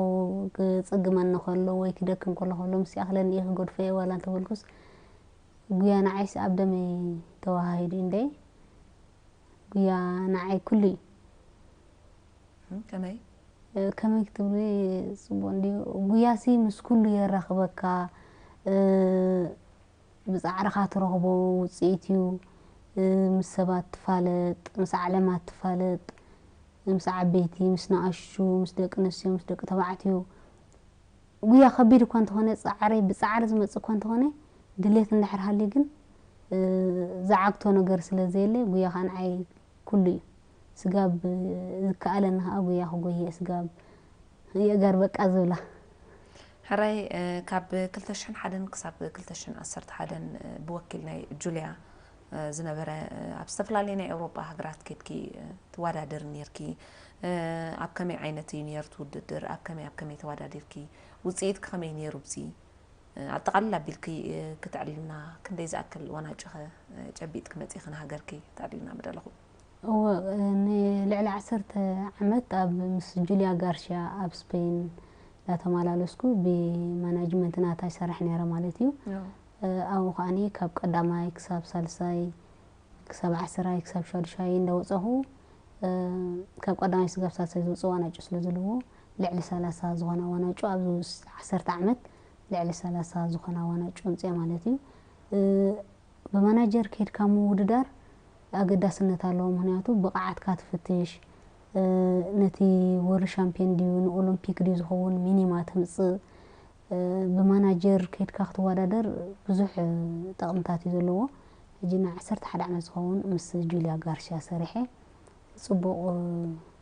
ክጽግመኒ ከሎ ወይ ክደክም ከሎ፣ ከሎ ምስ ይኣኽለኒ እየ ክገድፎ እየ ዋላ እንተበልኩስ፣ ጉያ ንዓይስ ኣብ ደመይ ተወሃሂዱ እዩ እንዴ። ጉያ ንዓይ ኩሉ እዩ። እም፣ ከመይ? እ፣ ከመይ ክትብሊ ጽቡቕ እንድዩ። ጉያሲ ምስ ኩሉ የራኽበካ። እ፣ ብጻዕርኻ ትረኽቦ ውጽኢት እዩ። እ፣ ምስ ሰባት ትፋለጥ፣ ምስ ዓለማት ትፋለጥ፣ ምስ ዓበይቲ፣ ምስ ንኣሽቱ፣ ምስ ደቂ ኣንስትዮ፣ ምስ ደቂ ተባዕትዮ። ጉያ ከቢድ እኳ እንተኾነ፣ ጻዕሪ፣ ብጻዕሪ ዝመጽእ እኳ እንተኾነ፣ ድሌት እንድሕር ሃልዩ ግን፣ እ፣ ዝዓግቶ ነገር ስለ ዘየለ፣ ጉያ ኸኣ ንዓይ ኩሉ እዩ። ስጋብ ዝከኣለኒ ኸኣ ጉያ ክጎይ እየ፣ ስጋብ የእጋር በቃ ዝብላ። ሕራይ፣ እ፣ ካብ ክልተ ሽሕን ሓደን ክሳብ ክልተ ሽሕን ዓሰርተ ሓደን፣ እ፣ ብወኪል ናይ ጁልያ፣ እ፣ ዝነበረ፣ እ፣ ኣብ ዝተፈላለየ ናይ ኤውሮጳ ሃገራት ኬድኪ፣ እ፣ ትወዳደሪ ኔርኪ። እ፣ ኣብ ከመይ ዓይነት እዩ ኔሩ እቲ ውድድር? ኣብ ከመይ፣ ኣብ ከመይ ተወዳዲርኪ? ውጽኢትኪ ከመይ ኔሩ ብዚ? እ፣ ኣጠቓልል ኣቢልኪ፣ እ፣ ክተዕልልና ክንደይ ዝኣክል ዋናጭኸ፣ እ፣ ጨቢጥኪ መጺኺ ንሃገርኪ? ክተዕልልና ምደለኹ። እወ፣ እ፣ ንልዕሊ ዓሰርተ ዓመት ኣብ ምስ ጁልያ ጋርሽያ ኣብ ስፔን እንዳተመላለስኩ ብማናጅመንት ናታ ይሰርሕ ነይረ ማለት እዩ። እዎ። እ፣ ኣብኡ ከኣኒ ካብ ቀዳማይ ክሳብ ሳልሳይ፣ ክሳብ ዓስራይ፣ ክሳብ ሻዱሻይ እንዳወጸኹ፣ እ፣ ካብ ቀዳማይ ስጋብ ሳልሳይ ዝወጽኡ ዋናጩ ስለ ዘለዎ፣ ልዕሊ ሰላሳ ዝኾና ዋናጩ ኣብዚ ዓሰርተ ዓመት ልዕሊ ሰላሳ ዝኾና ዋናጩ ኣምጽአ ማለት እዩ። እ፣ ብማናጀር ከይድካ ምውድዳር ኣገዳስነት ኣለዎ። ምኽንያቱ ብቕዓትካ ትፍትሽ፣ እ፣ ነቲ ወርልድ ሻምፒዮን ድዩ ንኦሎምፒክ ድዩ ዝኸውን ሚኒማ ተምጽእ። እ፣ ብማናጀር ከይድካ ክትወዳደር ብዙሕ፣ እ፣ ጠቕምታት እዩ ዘለዎ። ሕጂ ንዓሰርተ ሓደ ዓመት ዝኸውን ምስ ጁልያ ጋርሽያ ሰሪሐ። ጽቡቕ፣ እ፣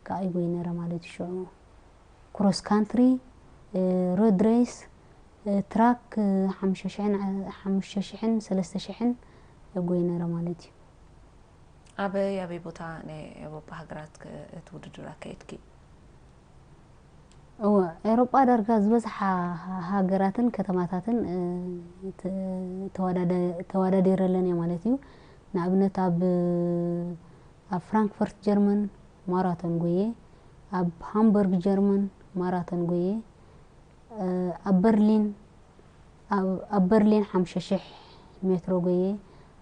ከኣ ይጎይ ነይረ ማለት እዩ። ሽዑ ክሮስ ካንትሪ፣ እ፣ ሮድ ሬስ፣ እ፣ ትራክ፣ እ፣ ሓሙሽተ ሽሕን፣ ዓ-፣ ሓሙሽተ ሽሕን ሰለስተ ሽሕን እጎይ ነይረ ማለት እዩ። ኣበይ ኣበይ ቦታ ናይ ኤውሮጳ ሃገራት ከ-፣ እቲ ውድድር ኣካየድኪ? እወ፣ ኤውሮጳ ዳርጋ ዝበዝሓ ሃ-፣ ሃገራትን ከተማታትን፣ እ፣ ተ-፣ ተወዳደ-፣ ተወዳዲረለን እየ ማለት እዩ። ንኣብነት ኣብ፣ ኣብ ፍራንክፈርት ጀርመን ማራቶን ጎየ፣ ኣብ ሃምበርግ ጀርመን ማራቶን ጎየ፣ እ፣ ኣብ በርሊን፣ ኣብ፣ ኣብ በርሊን ሓሙሽተ ሽሕ ሜትሮ ጎየ፣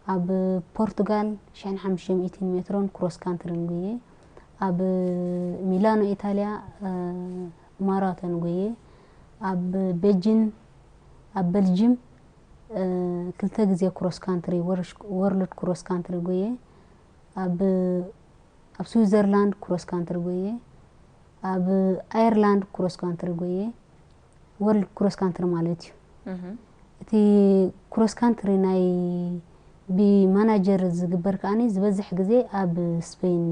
ኣብ ፖርቱጋል ሽሕን ሓሙሽተ ሚእትን ሜትሮን ክሮስ ካንትሪን ጎየ፣ ኣብ ሚላኖ ኢታልያ፣ እ፣ ማራቶን ጎየ፣ ኣብ ቤጂን፣ ኣብ በልጅም፣ እ፣ ክልተ ግዜ ክሮስ ካንትሪ፣ ወርሽ-፣ ወርልድ ክሮስ ካንትሪ ጎየ፣ ኣብ፣ ኣብ ስዊዘርላንድ ክሮስ ካንትሪ ጎየ፣ ኣብ ኣየርላንድ ክሮስ ካንትሪ ጎየ፣ ወርልድ ክሮስ ካንትሪ ማለት እዩ። እህ። እቲ ክሮስ ካንትሪ ናይ ብማናጀር ዝግበር ከኣኒ ዝበዝሕ ግዜ ኣብ ስፔን፣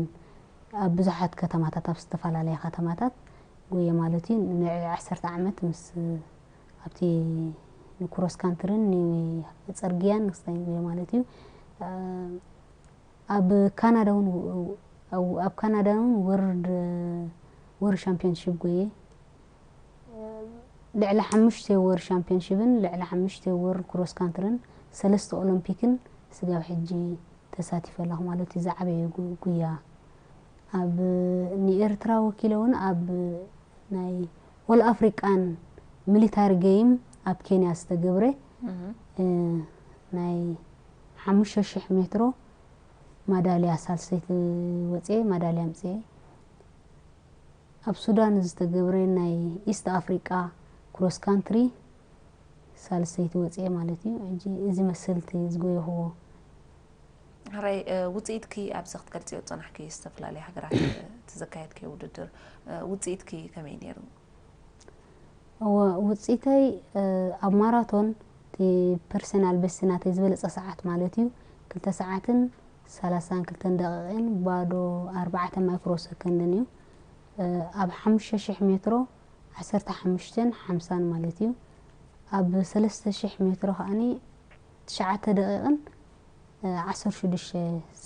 ኣብ ብዙሓት ከተማታት፣ ኣብ ዝተፈላለያ ከተማታት ጎየ ማለት እዩ። ንልዕሊ ዓሰርተ ዓመት ምስ ኣብቲ ንክሮስ ካንትርን ንጽርግያን ንክስታይ ጎየ ማለት እዩ። እ፣ ኣብ ካናዳ እውን፣ ኣብ፣ ኣብ ካናዳ እውን ወርልድ፣ ወርልድ ሻምፒዮንሺፕ ጎየ። ልዕሊ ሓሙሽተ ወርልድ ሻምፒዮንሺፕን ልዕሊ ሓሙሽተ ወርልድ ክሮስ ካንትርን ሰለስተ ኦሎምፒክን ስጋብ ሕጂ ተሳቲፈ ኣለኹ ማለት እዩ። ዝዓበየ ጉ-፣ ጉያ ኣብ ንኤርትራ ወኪለ እውን ኣብ ናይ ኦል ኣፍሪቃን ሚሊታሪ ጌም ኣብ ኬንያ ዝተገብረ፣ እህ። እ፣ ናይ ሓሙሽተ ሽሕ ሜትሮ ማዳልያ ሳልሰይቲ ወፅየ፣ ማዳልያ ኣምፅየ። ኣብ ሱዳን ዝተገብረ ናይ ኢስት ኣፍሪቃ ክሮስ ካንትሪ ሳልሰይቲ ወፅየ ማለት እዩ። ሕጂ እዚ መሰልቲ ዝጎየኽዎ። ሕራይ፣ እ፣ ውፅኢትኪ ኣብዚ ክትገልፅዮ ዝፀናሕኪ ዝተፈላለየ ሃገራት፣ እ፣ እቲ ዘካየድክዮ ውድድር፣ እ፣ ውፅኢትኪ ከመይ ነይሩ? እወ፣ ውፅኢተይ፣ እ፣ ኣብ ማራቶን እቲ ፐርሰናል ቤስት ናተይ ዝበለፀ ሰዓት ማለት እዩ፣ ክልተ ሰዓትን ሰላሳን ክልተን ደቂቕን ባዶ ኣርባዕተ ማይክሮ ሰከንድን እዩ። እ፣ ኣብ ሓሙሽተ ሽሕ ሜትሮ ዓሰርተ ሓሙሽተን ሓምሳን ማለት እዩ። ኣብ ሰለስተ ሽሕ ሜትሮ ከኣኒ ትሽዓተ ደቂቕን፣ እ፣ ዓሰርተ ሽዱሽተ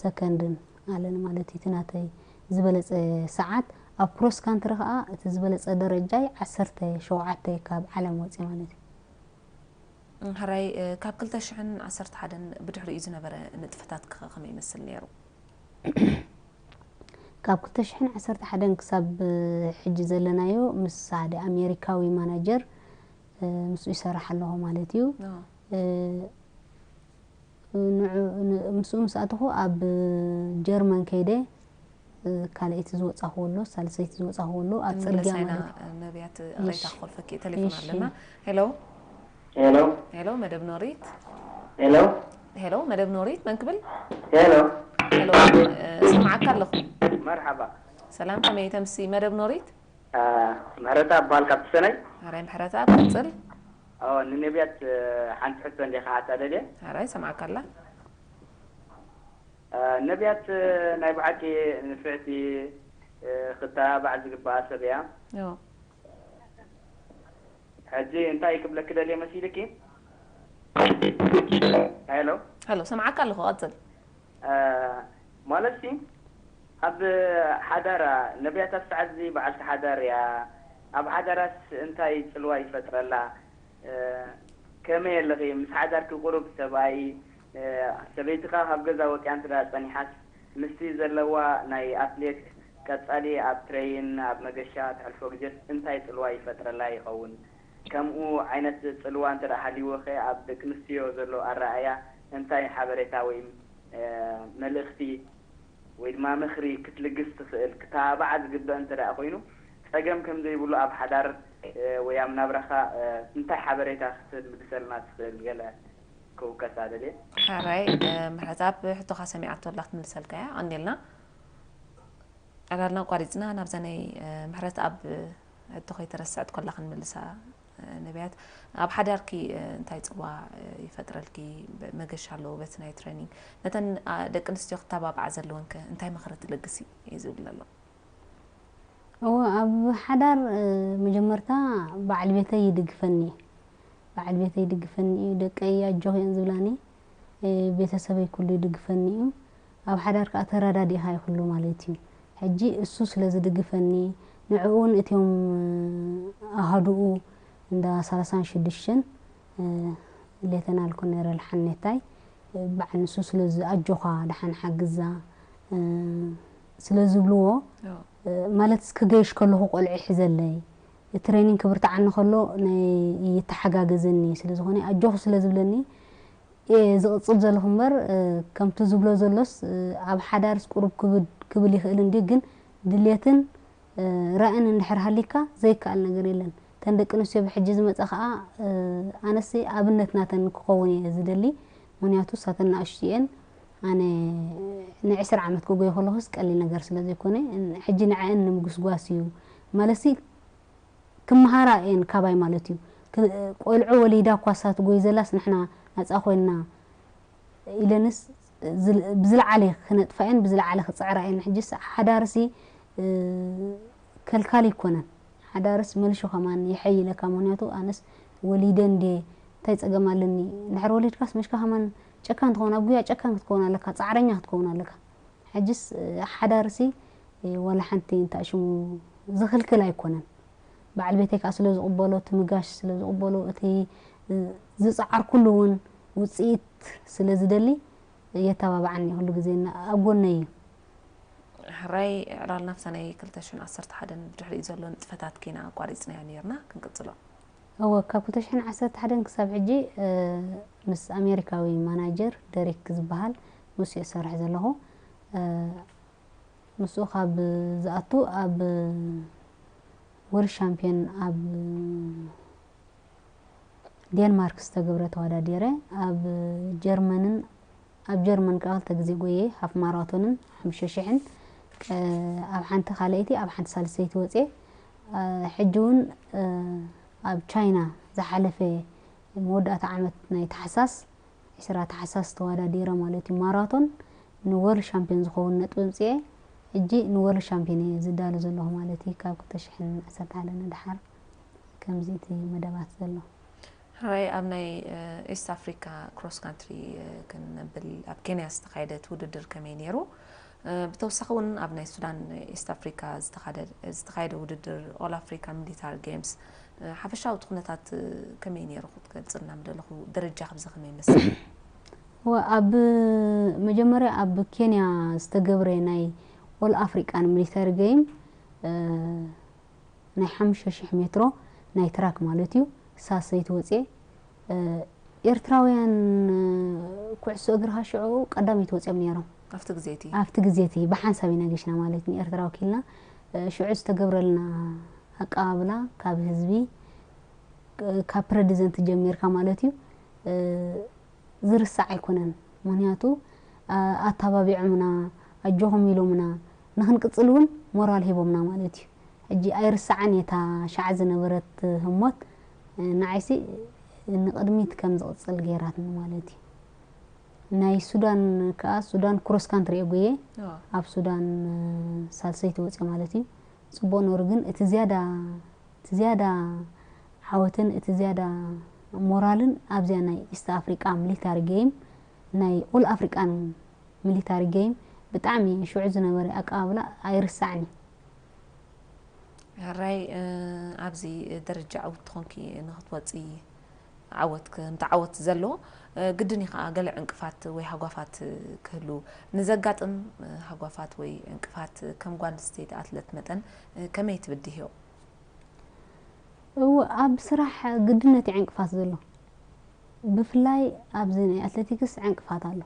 ሰከንድን ኣለኒ ማለት እዩ። እቲ ናተይ ዝበለጸ ሰዓት፣ ኣብ ክሮስ ካንትሪ ከኣ እቲ ዝበለጸ ደረጃይ ዓሰርተ ሸውዓተ ካብ ዓለም ወጺ ማለት እዩ። እም፣ ሕራይ፣ እ፣ ካብ ክልተ ሽሕን ዓሰርተ ሓደን ብድሕሪኡ ዝነበረ ንጥፈታትኪ ከ ከመይ ይመስል ነይሩ? ካብ ክልተ ሽሕን ዓሰርተ ሓደን ክሳብ፣ እ፣ ሕጂ ዘለናዮ ምስ ሓደ ኣሜሪካዊ ማናጀር፣ እ፣ ምስኡ ይሰርሕ ኣለኹ ማለት እዩ። ኣዎ። እ፣ ንዑ-፣ ን-፣ ምስኡ ምስ ኣተኹ ኣብ ጀርመን ከይደ፣ እ፣ ካልኣይቲ ዝወጻኹ ኣሎ፣ ሳልሰይቲ ዝወጻኹ ኣሎ፣ ኣብ ጽርግያ ንምለስ ኢና፣ ማለት እዩ። ነቢያት፣ እሺ። ሬታ ክኾልፈኪ፣ ቴሌፎን እሺ። ኣለና። ሄሎ። ሄሎ። ሄሎ፣ መደብ ኖሪት። ሄሎ። ሄሎ፣ መደብ ኖሪት፣ መን ክብል? ሄሎ። ሄሎ፣ እ፣ ስምዓካ ኣለኹ። መርሓባ። ሰላም፣ ከመይ ተምሲ? መደብ ኖሪት? አ፣ ምሕረተኣብ በሃል ካብ ተሰነይ። ሕራይ ምሕረተኣብ፣ ቀጽል። ኦ፣ ንነቢያት፣ እ፣ ሓንቲ ሕቶ እንዲኻ ሓታ ደልየ። ሕራይ፣ ሰምዓካ ኣላ። አ፣ ነቢያት፣ እ፣ ናይ ብሓቂ ንፍዕቲ፣ እ፣ ክተባባዕ ዝግባኣ ሰብ እያ። ዮ። ሕጂ እንታይ ክብለኪ ደልየ መሲልኪ? ሄሎ። ሄሎ፣ ሰምዓካ ኣለኹ፣ ቀጽል። እ፣ ማለት ሲ፣ ኣብ ሓዳራ፣ ነቢያት ኣብ ሰዓት እዚ በዓልቲ ሓዳር እያ። ኣብ ሓዳራስ እንታይ ጽልዋ ይፈጥረላ? እ፣ ከመይ ኣለኺ? ምስ ሓዳርኪ ቁሩብ ሰብኣይ፣ እ፣ ሰበይትኻ ካብ ገዛ ወጺኣ እንተ ደኣ ጸኒሓስ፣ ምስቲ ዘለዋ ናይ ኣትሌት ቀጻሊ ኣብ ትሬይን፣ ኣብ መገሻ ተሕልፎ ግዜስ እንታይ ጽልዋ ይፈጥረላ ይኸውን? ከምኡ ዓይነት ጽልዋ እንተ ደኣ ሃልይዎ ኸ ኣብ ደቂ ኣንስትዮ ዘሎ ኣረኣእያ እንታይ ሓበሬታ ወይ፣ እ፣ መልእኽቲ ወይ ድማ ምኽሪ ክትልግስ ትኽእል? ክተባባዓ ዝግበእ እንተ ደኣ ኮይኑ፣ ጸገም ከም ዘይብሉ ኣብ ሓዳር፣ እ፣ ወይ ኣብ ናብራኻ፣ እ፣ እንታይ ሓበሬታ ክትልግሰልና ትኽእል? ገለ ክውከሳ ደልየ። ሕራይ፣ እ፣ ምሕረተኣብ ሕቶኻ ሰሚዓቶ ኣላ ክትምልሰልካ እያ። ቀንዴልና። ዕላልና ኣቋሪጽና ናብዛ ናይ፣ እ፣ ምሕረተኣብ ሕቶ ከይተረስዐት ከላ ክንምልሳ፣ እ፣ ነቢያት፣ ኣብ ሓዳርኪ፣ እ፣ እንታይ ጽልዋ፣ እ፣ ይፈጥረልኪ? ብ-፣ መገሻ ኣለዎ በቲ ናይ ትሬኒንግ። ነተን፣ ኣ፣ ደቂ ኣንስትዮ ክተባብዓ ዘለወን ከ እንታይ ምኽሪ ትልግሲ እዩ ዝብል ዘሎ። እወ፣ ኣብ ሓዳር፣ እ፣ መጀመርታ በዓል ቤተይ ይድግፈኒ እዩ። በዓል ቤተይ ይድግፈኒ እዩ። ደቀይ ኣጆኺ እየን ዝብላኒ። እ፣ ቤተሰበይ ኩሉ ይድግፈኒ እዩ። ኣብ ሓዳር ከኣ ተረዳዲእኻ እዩ ኩሉ ማለት እዩ። ሕጂ እሱ ስለ ዝድግፈኒ፣ ንዕኡን እቲኦም ኣሃዱኡ እንዳ ሰላሳን ሽዱሽተን ሌተናል ኮነረል ሓኔታይ በዓል ንሱ ስለዚ ኣጆኻ ደሓን ሓግዛ ስለ ዝብልዎ ማለት እስኪ ገይሽ ከለኹ ቆልዑ ሒዘለይ ትሬኒንግ ክብርትዓኒ ከሎ ናይ ይተሓጋገዘኒ ስለ ዝኾነ ኣጆኹ ስለ ዝብለኒ እየ ዝቕጽል ዘለኹ እምበር ከምቲ ዝብሎ ዘሎስ ኣብ ሓዳርስ ቁሩብ ክብል ይኽእል እንዲ ግን ድልየትን ራእን እንድሕር ሃሊካ ዘይከኣል ነገር የለን። ተን ደቂ ኣንስትዮ ብሕጂ ዝመጻ ከኣ ኣነስ ኣብነት ናተን ክኸውን እየ ዝደሊ። ምክንያቱ ሳተን ንኣሽቱ እየን። ኣነ ንዕስራ ዓመት ክጎየ ከለኹስ ቀሊል ነገር ስለ ዘይኮነ ሕጂ ንዐአን ንምጉስጓስ እዩ ማለትሲ ክመሃራ እየን ካባይ ማለት እዩ። ቆልዑ ወሊዳ እኳ እሳ ትጎይ ዘላስ ንሕና ናጻ ኮይንና ኢለንስ ብዝለዓለ ክነጥፋ እየን ብዝለዓለ ክጽዕራ እየን። ሕጂስ ሓዳርሲ ከልካል ይኮነን። ሓዳርስ መልሹ ከማን ይሐይለካ ምክንያቱ ኣነስ ወሊደ እንዴ እንታይ ጸገም ኣለኒ እንድሕር ወሊድካስ መሽካ ከማን ጨካን ትኸውን ኣብ ጉያ ጨካን ክትከውን ኣለካ ጻዕረኛ ክትከውን ኣለካ። ሕጅስ ሓዳርሲ ዋላ ሓንቲ እንታይ ሽሙ ዝኽልክል ኣይኮነን። በዓል ቤተይ ከዓ ስለ ዝቕበሎ እቲ ምጋሽ ስለ ዝቕበሎ እቲ ዝፀዓርኩሉ እውን ውፅኢት ስለ ዝደሊ የተባብዓኒ ኩሉ ግዜ ኣብ ጎነይ እዩ። ሕራይ ዕላልና ብሰነ ክልተ ሽሕን ዓሰርተ ሓደን ብድሕሪኡ ዘሎ ንጥፈታት ኪና ኣቋሪፅናዮ ነይርና ክንቅፅሎ። እወ ካብ ክልተ ሽሕን ዓሰርተ ሓደን ክሳብ ሕጂ ምስ ኣሜሪካዊ ማናጀር ደሪክ ዝበሃል ምስ እሰርሕ ዘለኹ ምስኡ ካብ ዝኣቱ ኣብ ወርልድ ሻምፒዮን ኣብ ዴንማርክ ዝተገብረ ተወዳዲረ ኣብ ጀርመንን ኣብ ጀርመን ከዓ ክልተ ግዜ ጎየ ሃፍ ማራቶንን ሓሙሽተ ሽሕን ኣብ ሓንቲ ካልኣይቲ ኣብ ሓንቲ ሳልሰይቲ ወፅየ ሕጂ እውን ኣብ ቻይና ዝሓለፈ መወዳእታ ዓመት ናይ ታሕሳስ ዕስራ ታሕሳስ ተወዳዲረ ማለት እዩ ማራቶን ንወርልድ ሻምፒዮን ዝኸውን ነጥቢ ኣምፅኤ ሕጂ ንወርልድ ሻምፒዮን እየ ዝዳሎ ዘለኹ ማለት እዩ ካብ ክልተ ሽሕን ዓሰርተ ሓደ ንደሓር ከምዚ እቲ መደባት ዘሎ ሕራይ ኣብ ናይ ኢስት ኣፍሪካ ክሮስ ካንትሪ ክንብል ኣብ ኬንያ ዝተኻየደት ውድድር ከመይ ነይሩ ብተወሳኺ እውን ኣብ ናይ ሱዳን ኢስት ኣፍሪካ ዝተኻየደ ውድድር ኦል ኣፍሪካ ሚሊታሪ ጌምስ ሓፈሻዊ እቲ ኩነታት ከመይ ነይሩ ክትገልፅልና ምደለኹ ደረጃ ክብዚ ከመይ መስል ኣብ መጀመርያ ኣብ ኬንያ ዝተገብረ ናይ ኦል ኣፍሪቃን ሚሊተሪ ገይም ናይ ሓሙሽተ ሽሕ ሜትሮ ናይ ትራክ ማለት እዩ ሳሰይቲ ወፅየ ኤርትራውያን ኩዕሶ እግሪ ከዓ ሽዑ ቀዳመይቲ ወፅኦም ነይሮም ኣብቲ ግዜ እቲ ኣብቲ ግዜ እቲ ብሓንሳብ ኢና ገሽና ማለት ንኤርትራ ወኪልና ሽዑ ዝተገብረልና ኣቀባብላ ካብ ህዝቢ ካብ ፕረዚደንት ጀሚርካ ማለት እዩ ዝርሳዕ ኣይኮነን ምክንያቱ ኣተባቢዖምና ኣጆኹም ኢሎምና ንክንቅፅል እውን ሞራል ሂቦምና ማለት እዩ ሕጂ ኣይርሳዕን እየ እታ ሻዕ ዝነበረት ህሞት ንዓይሲ ንቕድሚት ከም ዝቕፅል ገይራትኒ ማለት እዩ ናይ ሱዳን ከዓ ሱዳን ክሮስ ካንትሪ እየ ጉየ ኣብ ሱዳን ሳልሰይቲ ወፅየ ማለት እዩ ፅቡቅ ነሩ ግን እቲ ዝያዳ እቲ ዝያዳ ዓወትን እቲ ዝያዳ ሞራልን ኣብዚኣ ናይ ኢስት ኣፍሪቃ ሚሊታሪ ጌም ናይ ኦል ኣፍሪቃን ሚሊታሪ ጌም ብጣዕሚ ሽዑ ዝነበረ ኣቀባብላ ኣይርሳዕን እዩ ሕራይ ኣብዚ ደረጃ ዕውት ትኾንኪ ንክትወፂ ዓወት ከምቲ ዓወት ዘሎ ግድን እዩ ከዓ ገለ ዕንቅፋት ወይ ሃጓፋት ክህሉ ንዘጋጥም ሃጓፋት ወይ ዕንቅፋት ከም ጓል ኣንስተይቲ ኣትለት መጠን ከመይ ትብድህዮ እው ኣብ ስራሕ ግድነት እዩ ዕንቅፋት ዘሎ ብፍላይ ኣብዚ ናይ ኣትሌቲክስ ዕንቅፋት ኣሎ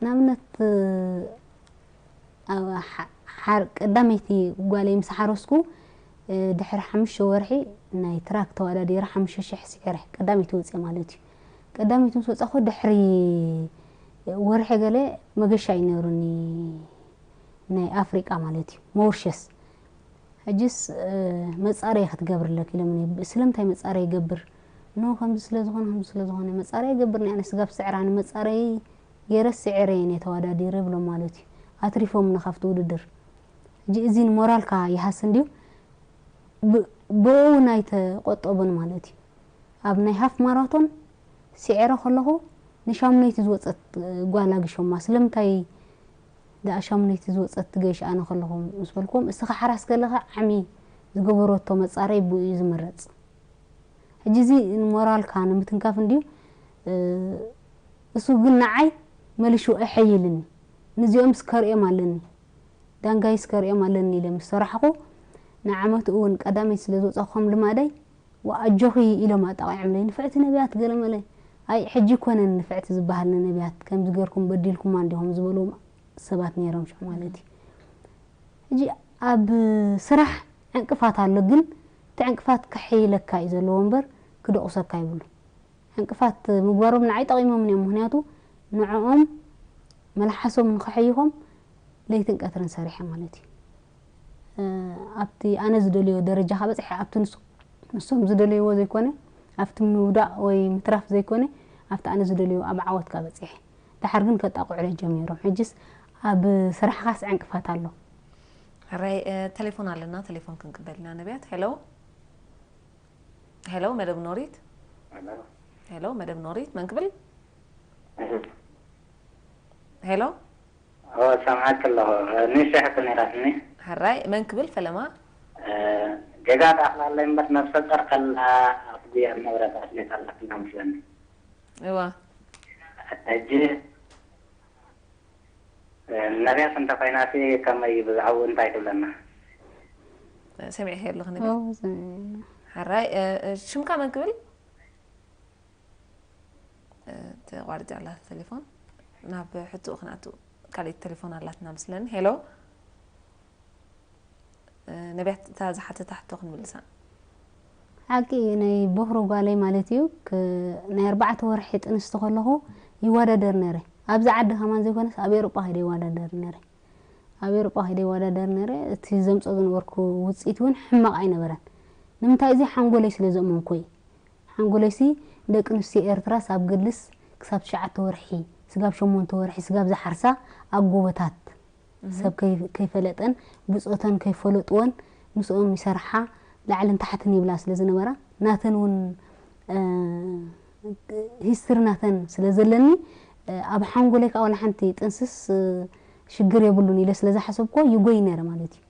ንኣብነት ቀዳመይቲ ጓለይ ምስ ሓረስኩ ድሕሪ ሓሙሽተ ወርሒ ናይ ትራክ ተወዳዲረ ሓሙሽተ ሽሕ ስዒረ ቀዳመይቲ ወፅየ ማለት እዩ ቀዳመይቲ ምስ ወፃኹ ድሕሪ ወርሒ ገለ መገሻ እዩ ነይሩኒ ናይ ኣፍሪቃ ማለት እዩ ሞሪሸስ ሕጅስ መፃረይ ክትገብርለክ ኢሎምኒ ስለምንታይ መፃረይ ይገብር ኖ ከምዚ ስለዝኾነ ከምዚ ስለዝኾነ መፃረይ ይገብር ናይ ኣነ ስጋብ ስዕራ ንመፃረይ ገይረ ስዕረ እየ ተወዳዲረ ይብሎም ማለት እዩ ኣትሪፎምኒ ካብቲ ውድድር ሕጂ እዚ ንሞራልካ ይሃስ እንድዩ ብኡ ናይ ተቆጠቡን ማለት እዩ ኣብ ናይ ሃፍ ማራቶን ስዒረ ከለኹ ንሻሙነይቲ ዝወፀት ጓል ኣግሾማ ስለምንታይ ደኣ ሻሙነይቲ ዝወጸት ትገይሽ ኣነ ከለኹ ምስ በልኩዎም፣ እስኻ ሓራስ ከለኻ ዓሚ ዝገበረቶ መጻረይ ብኡ እዩ ዝምረጽ። ሕጂ እዚ ንሞራልካ ንምትንካፍ እንድዩ። እ፣ እሱ ግን ንዓይ መሊሹ ኣይሐይልኒ። ንዚኦም ስከርእዮም ኣለኒ። ዳንጋይ ስከርእዮም ኣለኒ ኢለ ምስ ሰራሕኹ፣ ንዓመት እውን ቀዳመይቲ ስለ ዝወጻኹ ከም ልማደይ፣ "ወኣጆኺ" ኢሎም ኣጣቒዖምለይ። "ንፍዕቲ ነቢያት" ገለ መለ። ኣይ፣ ሕጂ ኮነን ንፍዕቲ ዝበሃል ንነቢያት፣ ከምዚ ገርኩም በዲልኩማ እንዲኹም ዝበልዎም ሰባት ነይሮም ሽዑ ማለት እዩ። ሕጂ ኣብ ስራሕ ዕንቅፋት ኣሎ፣ ግን እቲ ዕንቅፋት ከሐይለካ እዩ ዘለዎ እምበር ክደቑሰካ ይብሉ። ዕንቅፋት ምግባሮም ንዓይ ጠቒሞምን እዮም፣ ምኽንያቱ ንዕኦም መልሓሶም ንኸሐይኾም ለይትን ቀትርን ሰሪሐ ማለት እዩ። እ፣ ኣብቲ ኣነ ዝደልዮ ደረጃ ከበፅሐ፣ ኣብቲ ንስ-፣ ንሶም ዝደልይዎ ዘይኮነ፣ ኣብቲ ምውዳቕ ወይ ምትራፍ ዘይኮነ፣ ኣብቲ ኣነ ዝደልዮ ኣብ ዓወት ከበፅሐ። ደሓር ግን ከጣቕዑለይ ጀሚሮም። ሕጅስ ኣብ ስራሕኻስ ዕንቅፋት ኣሎ? ሕራይ፣ እ፣ ቴሌፎን ኣለና፣ ቴሌፎን ክንቅበል ኢና። ነቢያት፣ ሄሎ። ሄሎ፣ መደብ ኖሪት። ሄሎ። ሄሎ፣ መደብ ኖሪት፣ መን ክብል? እህ። ሄሎ። ኦ፣ ሰምዓኪ ኣለኹ። እ፣ ንእሽተይ ሕቶ ነይራትኒ። ሕራይ፣ መን ክብል ፈለማ? እ፣ ገዛ ተኣኽላለይ እምበር ነብሰ ጾር ከላ ኣብ ጉያ ንብረት ኣስሊጣ ኣላ ክላ መስለኒ። እዋ። ሕጂ፣ እ፣ ነቢያት እንተኾይናሲ ከመይ ብዛዕባኡ እንታይ ትብለና? ሰሚዐ ኣለኹ ነቢያት። ኦ፣ ሰሚዐ። ሕራይ፣ እ፣ እ፣ ሽምካ መን ክብል? እ፣ ተቋሪጻ ኣላ ቴሌፎን። ናብ ሕቶኡ ክንኣቱ ካልኣይቲ ቴሌፎን ኣላትና መስለኒ። ሄሎ። እ፣ ነቢያት፣ እታ ዝሓተታ ሕቶ ክንምልሳ። ሓቂ እዩ፣ ናይ ቦኽሪ ጓለይ ማለት እዩ። ክ-፣ ናይ ኣርባዕተ ወርሒ ጥንስቲ ከለኹ ይወዳደር ነይረ። ኣብዚ ዓዲ ከማን ዘይኮነስ ኣብ ኤውሮጳ ከይደ ይወዳደር ነይረ። ኣብ ኤውሮጳ ከይደ ይወዳደር ነይረ። እቲ ዘምጽኦ ዝነበርኩ ውጽኢት እውን ሕማቕ ኣይነበረን። ንምንታይ? እዚ ሓንጎለይ ስለ ዘእመንኩ እዩ። ሓንጎለይሲ ደቂ ኣንስትዮ ኤርትራስ ኣብ ግልስ ክሳብ ትሽዓተ ወርሒ፣ ስጋብ ሸሞንተ ወርሒ፣ ስጋብ ዝሓርሳ ኣብ ጎቦታት እህ። ሰብ ከይ-፣ ከይፈለጠን ብጾተን ከይፈለጥወን ምስኦም ይሰርሓ፣ ላዕልን ታሕትን ይብላ ስለ ዝነበራ፣ ናተን እውን፣ እ፣ ሂስትሪ ናተን ስለ ዘለኒ፣ እ፣ ኣብ ሓንጎለይ ከዓ ዋላ ሓንቲ ጥንስስ፣ እ፣ ሽግር የብሉን ኢለ ስለ ዝሓሰብኮ ይጎይ ነይረ ማለት እዩ።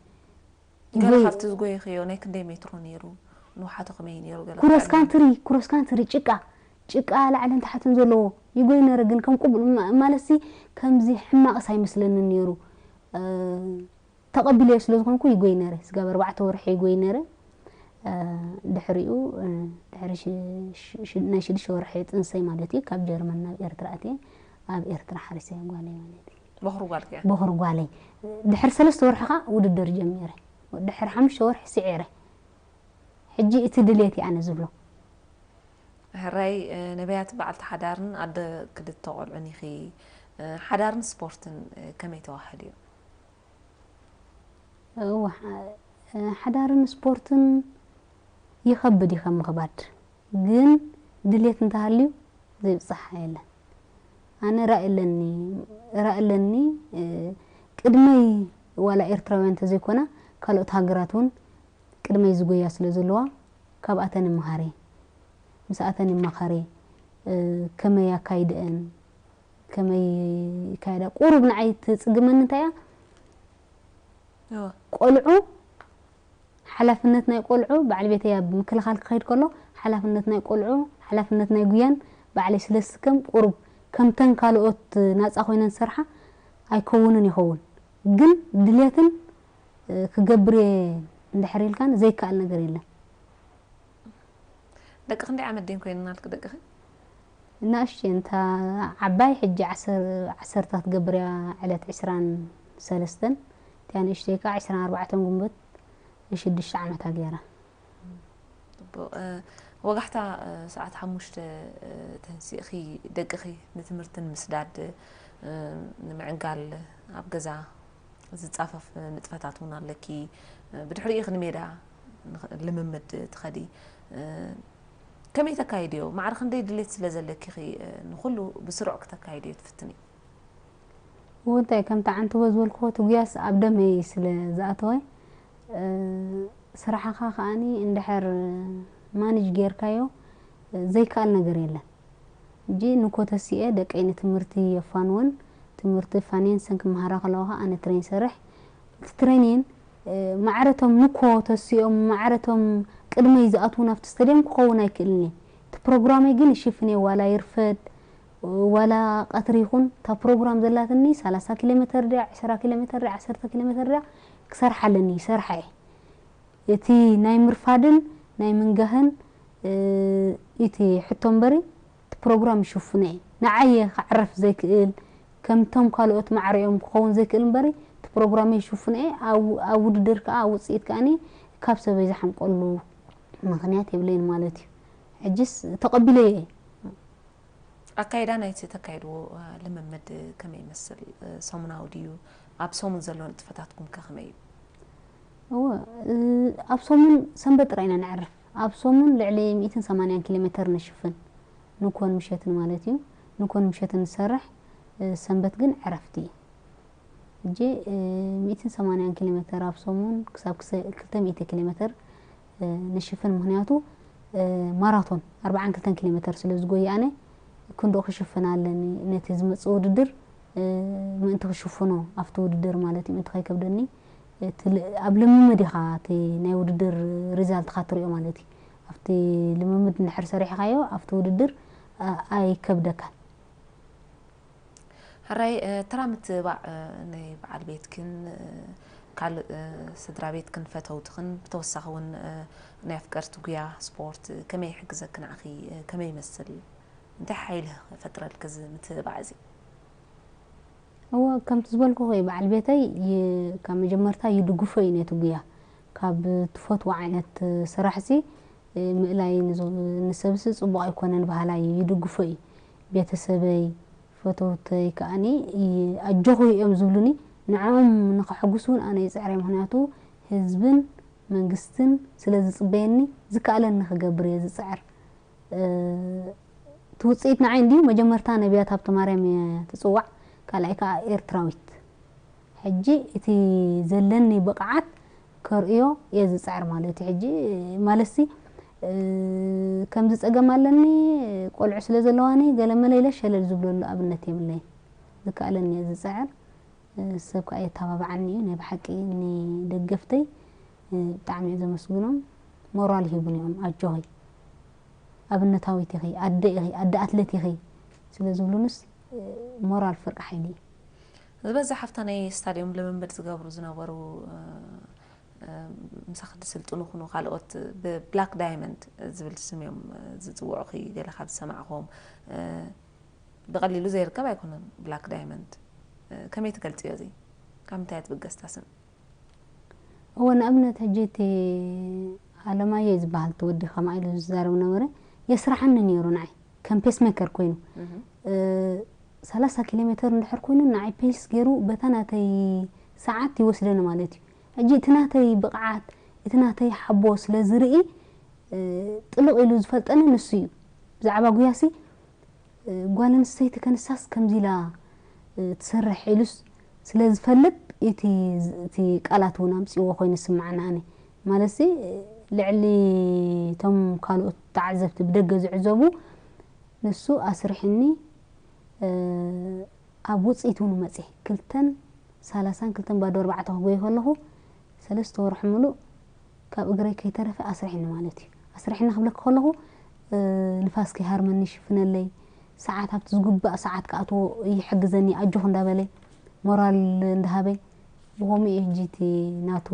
ገለ ይጎይ ካብቲ ዝጎየኽዮ ናይ ክንደይ ሜትሮ ነይሩ? ንውሓቱ ከመይ ነይሩ? ገለ ክሮስ ክትነግረና? ካንትሪ፣ ክሮስ ካንትሪ ጭቃ፣ ጭቃ ላዕልን ታሕትን ዘለዎ ይጎይ ነይረ። ግን ከም ቅቡል ማ-፣ ማለትሲ ከምዚ ሕማቕስ ኣይመስለንን ነይሩ። እ፣ ተቐቢለዮ ስለ ዝኾንኩ ይጎይ ነይረ። ስጋብ ኣርባዕተ ወርሒ ይጎይ ነይረ። እ፣ ድሕሪኡ፣ እ፣ ድሕሪ ሽ-፣ ሽ-፣ ሽ-፣ ናይ ሽዱሽተ ወርሒ ጥንሰይ ማለት እዩ፣ ካብ ጀርመን ናብ ኤርትራ ኣትየ፣ ኣብ ኤርትራ ሓሪሰ ጓለይ ማለት እዩ። በኹሪ ጓልኪ እያ? በኹሪ ጓለይ። ድሕሪ ሰለስተ ወርሒ ኸኣ ውድድር ጀሚረ። ድሕሪ ሓሙሽተ ወርሒ ስዒረ። ሕጂ እቲ ድሌት እዩ ኣነ ዝብሎ። ሕራይ፣ እ፣ ነቢያት በዓልቲ ሓዳርን ኣደ ክልተ ቆልዑን ኢኺ። እ፣ ሓዳርን ስፖርትን፣ እ፣ ከመይ ተዋህድ እዩ? እዋ፣ እ፣ ሓዳርን ስፖርትን ይኸብድ እዩ ከም ምኽባድ። ግን ድሌት እንተሃልዩ ዘይብጻሕ የለን። ኣነ ራኢ ኣለኒ፣ ራኢ ኣለኒ፣ እ፣ ቅድመይ ዋላ ኤርትራውያን እንተዘይኮና፣ ካልኦት ሃገራት እውን ቅድመይ ዝጎያ ስለ ዘለዋ፣ ካብኣተን ይመሃረ፣ ምስኣተን ይመኻረ፣ እ፣ ከመይ ኣካይድአን፣ ከመይ ይካየዳ። ቁሩብ ንዓይ ትጽግመኒ እንታይ እያ? እወ። ቆልዑ፣ ሓላፍነት ናይ ቆልዑ፣ በዓል ቤተይ ኣብ ምክልኻል ክኸይድ ከሎ፣ ሓላፍነት ናይ ቆልዑ፣ ሓላፍነት ናይ ጉያን ባዕለይ ስለ ዝስከም፣ ቁሩብ ከምተን ካልኦት ናጻ ኮይነን ዝሰርሓ ኣይከውንን ይኸውን። ግን ድሌትን፣ እ፣ ክገብር እየ እንድሕር ኢልካን ዘይከኣል ነገር የለን። ደቂ ክንደይ ዓመት ድየን ኮይነናልኪ ደቅኺ? ንእሽተይ እንታ ዓባይ ሕጂ ዓሰር-፣ ዓሰርተ ክትገብር እያ ዕለት ዕስራን ሰለስተን፣ እቲኣ ንእሽተይ ከኣ ዕስራን ኣርባዕተን ግንቦት ሽዱሽተ ዓመታ ገይራ። ጽቡቕ። እ፣ ወጋሕታ፣ እ፣ ሰዓት ሓሙሽተ፣ እ፣ ተንሲእኺ ደቅኺ ንትምህርቲ ንምስዳድ፣ እ፣ ንምዕንጋል ኣብ ገዛ ዝጻፈፍ ንጥፈታት እውን ኣለኪ። ብድሕሪኡ ኢኺ ንሜዳ ንኽ-፣ ልምምድ ትኸዲ። ከመይ ተካይድዮ? ማዕረ ክንደይ ድሌት ስለ ዘለኪ ኢኺ ንኹሉ ብስሩዕ ክተካይድዮ ትፍትኒ? እወ፣ እንታይ ከምቲ ዓንትቦ ዝበልክዎ፣ እቲ ጉያስ ኣብ ደመይ ስለ ዝኣተወ፣ ስራሕኻ ከኣኒ እንድሕር ማንጅ ጌርካዮ ዘይከኣል ነገር የለን። ሕጂ ንኮተሲኤ ደቀይ ንትምህርቲ የፋንወን፣ ትምህርቲ ፋይናንስን ክመሃራ ከለዋ ከዓ ኣነ ትሬን ይሰርሕ። እቲ ትሬኒን ማዕረቶም ንኮ ተሲኦም ማዕረቶም ቅድመይ ዝኣትዉ ናብቲ ስታድዮም ክኸውን ኣይክእልን እዩ። እቲ ፕሮግራመይ ግን ይሽፍን እየ። ዋላ ይርፈድ ዋላ ቀትሪ ይኹን እታ ፕሮግራም ዘላትኒ ሰላሳ ኪሎ ሜትር ድያ፣ ዕስራ ኪሎ ሜትር ድያ፣ ዓሰርተ ኪሎ ሜትር ድያ ክሰርሓ ኣለኒ፣ ይሰርሓ እየ። እቲ ናይ ምርፋድን ናይ ምንጋህን እቲ ሕቶ እምበሪ እቲ ፕሮግራም ይሽፍኖ እየ። ንዓየ ክዕረፍ ዘይክእል ከምቶም ካልኦት ማዕሪኦም ክኸውን ዘይክእል እምበሪ እቲ ፕሮግራም ይሽፍኖ እየ። ኣብ ውድድር ከዓ ውፅኢት ከዓኒ ካብ ሰበይ ዝሓምቀሉ ምኽንያት የብለይን ማለት እዩ። ሕጅስ ተቐቢለዮ እየ። ኣካይዳ ናይቲ ተካይድዎ ልምምድ ከመይ ይመስል? ሰሙናዊ ድዩ? ኣብ ሰሙን ዘሎ ንጥፈታትኩም ከ ከመይ እዩ? እወ ኣብ ሰሙን ሰንበት ጥራይ ኢና ነዕርፍ። ኣብ ሰሙን ልዕሊ ሚእትን ሰማንያን ኪሎ ሜተር ንሽፍን ንኮን ምሸትን ማለት እዩ። ንኮን ምሸትን ንሰርሕ፣ ሰንበት ግን ዕረፍቲ እዩ። ሕጂ ሚእትን ሰማንያን ኪሎ ሜተር ኣብ ሰሙን ክሳብ ክልተ ሚእቲ ኪሎ ሜተር ንሽፍን፣ ምኽንያቱ ማራቶን ኣርብዓን ክልተን ኪሎ ሜተር ስለ ዝጎይ ኣነ ክንድኡ ክሽፍን ኣለኒ። ነቲ ዝመጽእ ውድድር ምእንቲ ክሽፍኖ ኣብቲ ውድድር ማለት እዩ፣ ምእንቲ ከይከብደኒ ኣብ ልምምድ ኢኻ እቲ ናይ ውድድር ሪዛልትኻ ትሪኦ ማለት እዩ። ኣብቲ ልምምድ እንድሕር ሰሪሕኻዮ ኣብቲ ውድድር ኣይከብደካን። ሕራይ ተራ ምትብባዕ ናይ በዓል ቤትክን ካልእ ስድራ ቤትክን ፈተውትኽን ብተወሳኺ እውን ናይ ኣፍቀርቲ ጉያ ስፖርት ከመይ ይሕግዘኪ ንዓኺ ከመይ ይመስል እንታይ ሓይሊ ፈጥረልኪ እዚ ምትብባዕ እዚ? እወ ከምቲ ዝበልኩኺ በዓል ቤተይ ካብ መጀመርታ ይድግፎ እዩ ነቲ ጉያ ካብ ትፈትዎ ዓይነት ስራሕሲ ምእላይ ንሰብሲ ፅቡቕ ኣይኮነን በሃላይ ይድግፎ እዩ። ቤተሰበይ ፈተውተይ ከዓኒ ኣጆኹ እዮም ዝብሉኒ። ንዕኦም ንኸሐጉስ እውን ኣነ ይፅዕር እየ። ምኽንያቱ ህዝብን መንግስትን ስለ ዝፅበየኒ ዝከኣለኒ ክገብር እየ ዝፅዕር። እቲ ውፅኢት ንዓይ እንድዩ መጀመርታ ነቢያት ሃብተማርያም እየ ትፅዋዕ፣ ካልኣይ ከዓ ኤርትራዊት። ሕጂ እቲ ዘለኒ ብቕዓት ከርእዮ እየ ዝፅዕር ማለት እዩ። ሕጂ ማለትሲ ከምዚ ፀገም ኣለኒ ቆልዑ ስለ ዘለዋኒ ገለመለ ኢለ ሸለል ዝብለሉ ኣብነት የብለይን። ዝከኣለኒ እየ ዝፅዕር። ሰብ ከዓ የተባብዓኒ እዩ። ናይ ብሓቂ ንደገፍተይ ብጣዕሚ እየ ዘመስግኖም። ሞራል ይህቡኒ እዮም። ኣጆኺ ኣብነታዊት ኢኺ፣ ኣደ ኢኺ፣ ኣደ ኣትሌት ኢኺ ስለ ዝብሉንስ ሞራል ፍርቂ ሓይሊ እዩ። ዝበዝሕ ኣብታ ናይ ስታድዮም ልምምድ ዝገብሩ ዝነበሩ ምሳኺ ዝስልጥኑ ኩኑ ካልኦት ብብላክ ዳይመንድ ዝብል ስም እዮም ዝፅውዑኺ። ገለ ካብ ዝሰማዕኹም ብቐሊሉ ዘይርከብ ኣይኮነን ብላክ ዳይመንድ። ከመይ ትገልፅዮ እዚ? ካብ ምንታይ እያ ትብገስ እታ ስም? እወ ንኣብነት ሕጂ እቲ ኣለማየ ዝበሃል እቲ ወዲ ከምኣ ኢሉ ዝዛረብ ነበረ የስርሓኒ ነይሩ ንዓይ ከም ፔስ ሜከር ኮይኑ ሰላሳ ኪሎ ሜተር እንድሕር ኮይኑ ንዓይ ፔስ ገይሩ በታ ናተይ ሰዓት ይወስደኒ ማለት እዩ። ሕጂ እቲ ናተይ ብቕዓት እቲ ናተይ ሓቦ ስለ ዝርኢ ጥልቕ ኢሉ ዝፈልጠኒ ንሱ እዩ። ብዛዕባ ጉያሲ ጓል ኣንስተይቲ ከንሳስ ከምዚ ኢላ ትሰርሕ ኢሉስ ስለ ዝፈልጥ እቲ ቃላት እውን ኣምፅዎ ኮይኑ ስማዕና ኣነ ማለትሲ ልዕሊ እቶም ካልኦት ተዓዘብቲ ብደገ ዝዕዘቡ ንሱ ኣስርሕኒ ኣብ ውፅኢት እውን መፅእ ክልተን ሰላሳን ክልተን ባዶ ኣርባዕተ ክጎይ ከለኹ ሰለስተ ወርሒ ሙሉእ ካብ እግረይ ከይተረፈ ኣስርሕኒ ማለት እዩ። ኣስርሕኒ ክብለኪ ከለኹ ንፋስ ከይሃርመኒ ይሽፍነለይ፣ ሰዓት ኣብቲ ዝግባእ ሰዓት ክኣትዎ ይሕግዘኒ ኣጆኺ እንዳበለ ሞራል እንዳሃበይ ብኸምኡ እዩ። ሕጂ እቲ ናቱ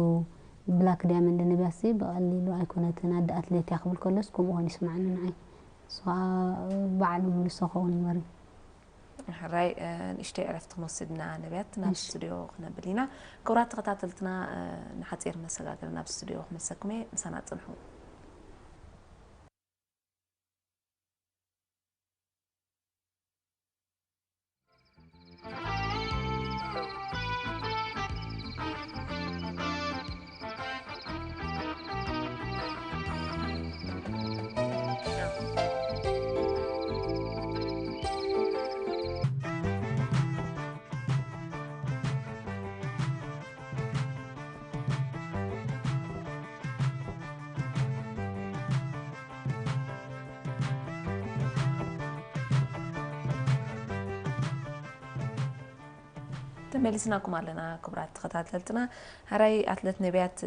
ብላክ ዳያመንድ ነቢያሲ ብቐሊሉ ኣይኮነትን ኣደ ኣትሌት እያ ክብል ከሎስ ከምኡ ኮይኑ ይስምዓኒ ንዓይ። ንሱ ከዓ በዓል ምልሶ ክኸውን ይመርዩ። ሕራይ ንእሽተይ ዕረፍቲ ክንወስድ ኢና ነቢያት ናብ ስቱድዮ ክነብል ኢና። ክቡራት ተኸታተልትና ንሓፂር መሰጋገሪ ናብ ስቱድዮ ክመልሰኩም እየ፣ ምሳና ፅንሑ። ተመሊስናኩም ኣለና ክቡራት ተኸታተልትና። ሕራይ ኣትለት ነቢያት፣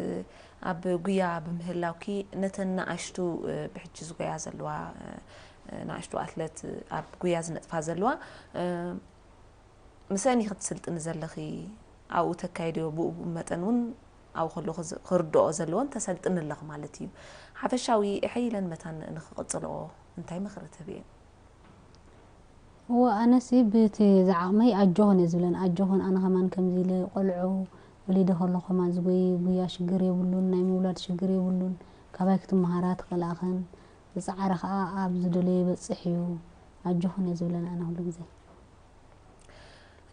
ኣብ ጉያ ብምህላውኪ ነተን ንኣሽቱ ብሕጂ ዝጎያ ዘለዋ ንኣሽቱ ኣትለት ኣብ ጉያ ዝነጥፋ ዘለዋ ምስአን ኢኺ ትስልጥኒ ዘለኺ፣ ኣብኡ ተካይድዮ፣ ብኡ መጠን እውን ኣብኡ ከለኹ ክርድኦ ዘለዎን ተሰልጥኒ ኣለኺ ማለት እዩ። ሓፈሻዊ እሐ ኢለን መታን ንኽቕጽልኦ እንታይ ምኽሪ ትህብየን? እወ ኣነሲ ብቲ ዝዓቕመይ ኣጆኽን እየ ዝብለን። ኣጆኽን፣ ኣነ ከማን ከምዚ ኢለ ቆልዑ ወሊደ ከለኹ ከማን ዝጎይ ጉያ ሽግር የብሉን፣ ናይ ምውላድ ሽግር የብሉን። ካባይ ክትመሃራ ትኽእላ እኽን። ዝጸዓረ ከኣ ኣብ ዝደለዮ ይበጽሕ እዩ። ኣጆኽን እየ ዝብለን ኣነ ኩሉ ግዜ።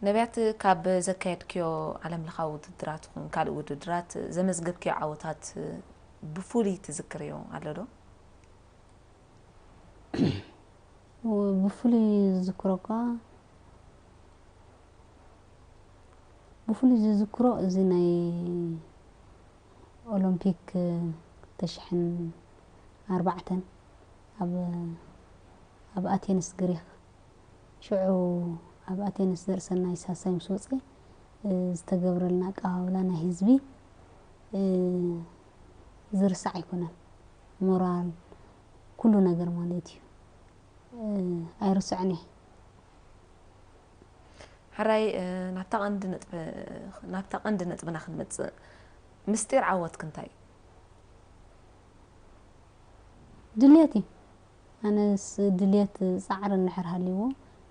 ነቢያት፣ ካብ ዘካየድክዮ ዓለም ለኻዊ ውድድራት ይኹን ካልእ ውድድራት ዘመዝገብክዮ ዓወታት ብፍሉይ ትዝክርዮ ኣሎ ዶ? ብፍሉይ ዝዝክሮ እኳ ብፍሉይ ዝዝክሮ እዚ ናይ ኦሎምፒክ ክልተ ሽሕን ኣርባዕተን ኣብ ኣብ ኣቴንስ ግሪክ ሽዑ ኣብ ኣቴንስ ዘርእሰናይ ሳሳይ ምስ ወፀ ዝተገብረልና ኣቀባብላ ናይ ህዝቢ ዝርሳዕ ኣይኮነን። ሞራል ኩሉ ነገር ማለት እዩ። ኣይርስዕን እየ። ሕራይ ናብታ ቀንዲ ነጥቢ ናብታ ቀንዲ ነጥብና ክንመጽእ፣ ምስጢር ዓወትክ እንታይ እዩ? ድልየት እዩ። ኣነስ ድልየት ጻዕሪ እንድሕር ሃልይዎ፣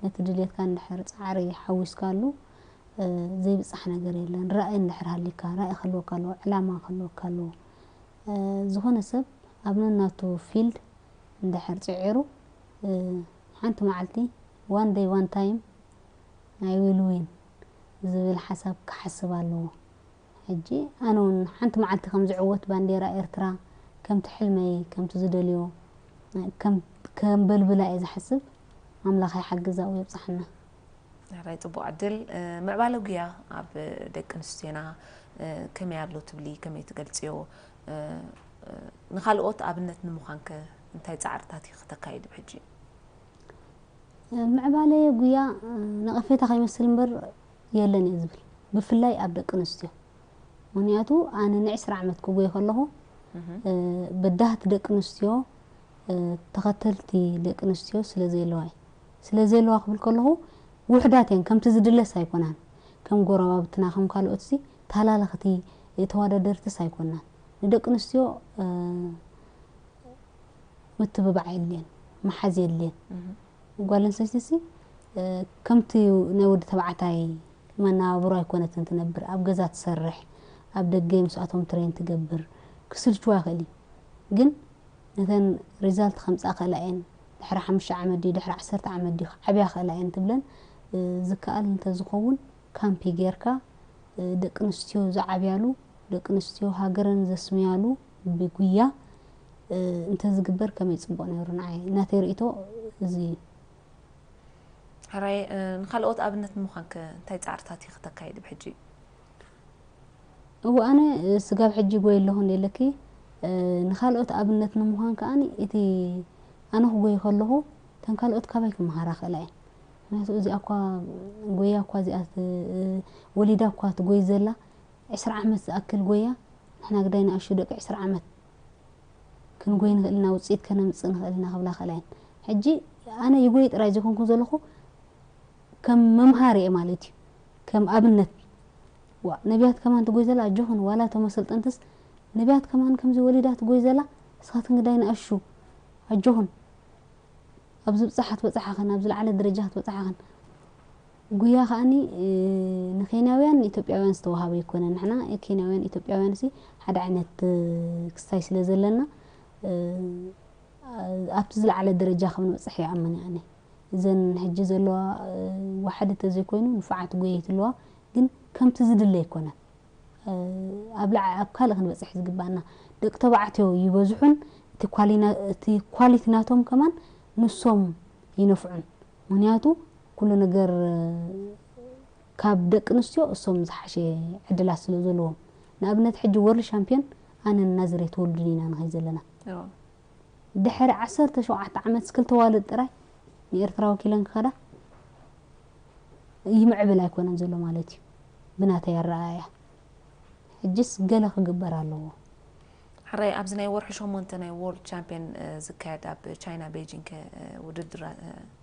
ነቲ ድልየትካ እንድሕር ጻዕሪ ሓዊስካሉ ዘይብጻሕ ነገር የለን። ራእይ እንድሕር ሃልይካ፣ ራእይ ክህልወካ ኣለዎ፣ ዕላማ ክህልወካ ኣለዎ። ዝኾነ ሰብ ኣብ ነናቱ ፊልድ እንድሕር ጽዒሩ፣ ሓንቲ መዓልቲ one day one time I will win ዝብል ሓሳብ ክሓስብ ኣለዎ። ሕጂ ኣነ እውን ሓንቲ መዓልቲ ከም ዝዕወት ባንዴራ ኤርትራ ከምቲ ሕልመይ ከምቲ ዝደልዮ ከም በልብላ እየ ዝሓስብ። ኣምላኽ ይሓግዝ ኣብኡ የብጽሓና። ሕራይ ጽቡቕ ዕድል። ምዕባለ ጉያ ኣብ ደቂ ኣንስትዮና ከመይ ኣሎ ትብሊ? ከመይ ትገልጽዮ? ንኻልኦት ኣብነት ንምዃንከ እንታይ ጻዕርታት ኢኺ ክተካይዲ ብሕጂ? ምዕባለ ጉያ ነቐፌታ ከይመስል እምበር የለን እየ ዝብል፣ ብፍላይ ኣብ ደቂ ኣንስትዮ። ምኽንያቱ ኣነ ንዕስራ ዓመት ክጎይ ከለኹ በዳህቲ ደቂ ኣንስትዮ ተኸተልቲ ደቂ ኣንስትዮ ስለ ዘየለዋ እዩ። ስለ ዘየለዋ ክብል ከለኹ ውሕዳት እየን፣ ከምቲ ዝድለስ ኣይኮናን። ከም ጎረባብትና ከም ካልኦትሲ ተሃላለኽቲ ተወዳደርትስ ኣይኮናን። ንደቂ ኣንስትዮ ምትብባዕ የድልየን፣ ምሓዝ የድልየን። ጓል ኣንስተይቲ ሲ ከምቲ ናይ ወዲ ተባዕታይ መነባብሮ ኣይኮነትን ትነብር። ኣብ ገዛ ትሰርሕ፣ ኣብ ደገ ምስኣቶም ትሬን ትገብር። ክስልችዋ ይኽእል እዩ፣ ግን ነተን ሪዛልት ከምጻ ክእላ እየን። ድሕሪ ሓሙሽተ ዓመት ድዩ ድሕሪ ዓሰርተ ዓመት ድዩ ክዓብያ ክእላ እየን ትብለን። ዝከኣል እንተዝኸውን ካምፒ ጌርካ ደቂ ኣንስትዮ ዝዓብያሉ፣ ደቂ ኣንስትዮ ሃገረን ዘስምያሉ ብጉያ እንተዝግበር ከመይ ጽቡቕ ነይሩ። ንዓይ ናተይ ርእይቶ እዚ እዩ። ሕራይ ንኻልኦት ኣብነት ንምዃንከ እንታይ ጻዕርታት ኢኺ ተካይዲ ብሕጂ? እወ ኣነ ስጋብ ሕጂ ጎይ ኣለኹ እንደ ኢለኪ ንኻልኦት ኣብነት ንምዃን ከኣ እቲ ኣነ ክጎይ ከለኹ እተን ካልኦት ካባይ ክመሃራ ክእላ እየን። ምክንያቱ እዚኣ እኳ ጎያ እኳ እዚኣ ወሊዳ እኳ ትጎይ ዘላ ዕስራ ዓመት ዝኣክል ጎያ ንሕና ግዳይ ንኣሽቱ ደቂ ዕስራ ዓመት ክንጎይ ንኽእል ኢና፣ ውፅኢት ከነምፅእ ንኽእል ኢና ክብላ ክእላ እየን። ሕጂ ኣነ ይጎይ ጥራይ ዘይኮንኩ ዘለኹ ከም መምሃሪ እየ ማለት እዩ፣ ከም ኣብነት። ዋ ነቢያት ከማን ትጎይ ዘላ ኣጆኽን፣ ዋላ እቶም ኣሰልጠንትስ ነቢያት ከማን ከምዚ ወሊዳ ትጎይ ዘላ፣ ንስኻትክን ግዳይ ንኣሹ ኣጆኽን፣ ኣብዚ ብፃሕ ክትበፅሓኽን፣ ኣብ ዝለዓለ ደረጃ ክትበፅሓኽን። ጉያ ከኣኒ ንኬንያውያን ንኢትዮጵያውያን ዝተዋሃበ ኣይኮነን። ንሕና ኬንያውያን ኢትዮጵያውያን ሲ ሓደ ዓይነት ክስታይ ስለ ዘለና ኣብቲ ዝለዓለ ደረጃ ከም ንበፅሕ ይኣምን እየ ኣነ። እዘን ሕጂ ዘለዋ ዋሕዲ ተዘይኮይኑ ንፉዓት ጎየይቲ ኣለዋ፣ ግን ከምቲ ዝድለ ኣይኮነን። ኣብ ላዕ ኣብ ካልእ ክንበፅሕ ዝግባኣና ደቂ ተባዕትዮ ይበዝሑን እቲ ኳሊና- እቲ ኳሊቲ ናቶም ከማን ንሶም ይነፍዑን። ምክንያቱ ኩሉ ነገር ካብ ደቂ ኣንስትዮ እሶም ዝሓሸ ዕድላት ስለ ዘለዎም። ንኣብነት ሕጂ ወርልድ ሻምፒዮን ኣነን ናዝሬት ወልድን ኢና ንኸይድ ዘለና። ድሕሪ ዓሰርተ ሸውዓተ ዓመት ክልተ ዋልድ ጥራይ ንኤርትራ ወኪለን ክኸዳ ይምዕብል ኣይኮነን ዘሎ ማለት እዩ። ብናተይ ኣረኣእያ። ሕጅስ ገለ ክግበር ኣለዎ። ሕራይ፣ ኣብዚ ናይ ወርሒ ሸሞንተ ናይ ወርልድ ቻምፒዮን ዝካየድ ኣብ ቻይና ቤጂንግ ውድድር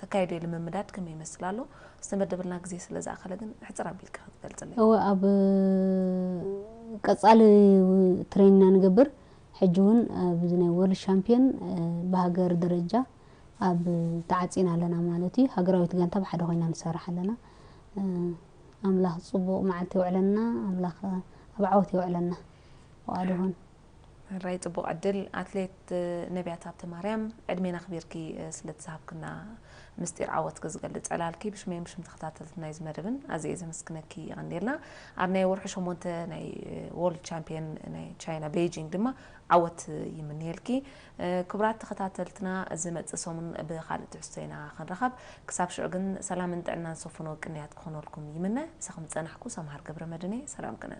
ተካይዶ ልምምዳት ከመይ ይመስል ኣሎ? ዝተመደበልና ግዜ ስለ ዝኣኸለ ግን ሕፅር ኣቢልካ ክትገልፅለይ። እወ፣ ኣብ ቀፃሊ ትሬኒና ንገብር። ሕጂ እውን ኣብዚ ናይ ወርልድ ቻምፒዮን ብሃገር ደረጃ ኣብ ተዓፂና ኣለና ማለት እዩ። ሃገራዊት ጋንታ ብሓደ ኮይና ንሰርሕ ኣለና። ኣምላኽ ፅቡቕ መዓልቲ ይውዕለና። ኣምላኽ ኣብ ዓወት ይውዕለና። ወኣድሆን ራይ ፅቡቕ ዕድል። ኣትሌት ነቢያት ሃብተ ማርያም፣ ዕድሜና ኣኽቢርኪ ስለትዝሃብክና ምስጢር ዓወትኪ ዝገልፅ ዕላልኪ ብሽመይን ብሽም ተኸታተልቲ ናይዚ መደብን ኣዝየ ዘመስግነኪ። ይቐንየልና። ኣብ ናይ ወርሒ ሸሞንተ ናይ ወርልድ ቻምፒዮን ናይ ቻይና ቤጂንግ ድማ ዓወት ይምንየልኪ። ክቡራት ተኸታተልትና፣ እዚ መፅእ ሰሙን ብኻልእ ትሕዝቶ ኢና ክንረኸብ። ክሳብ ሽዑ ግን ሰላምን ጥዕናን ሰፍኖ ቅንያት ክኾነልኩም ይምነ። ምሳኹም ዝፀናሕኩ ሰምሃር ገብረ መድህን እየ። ሰላም ቅነ።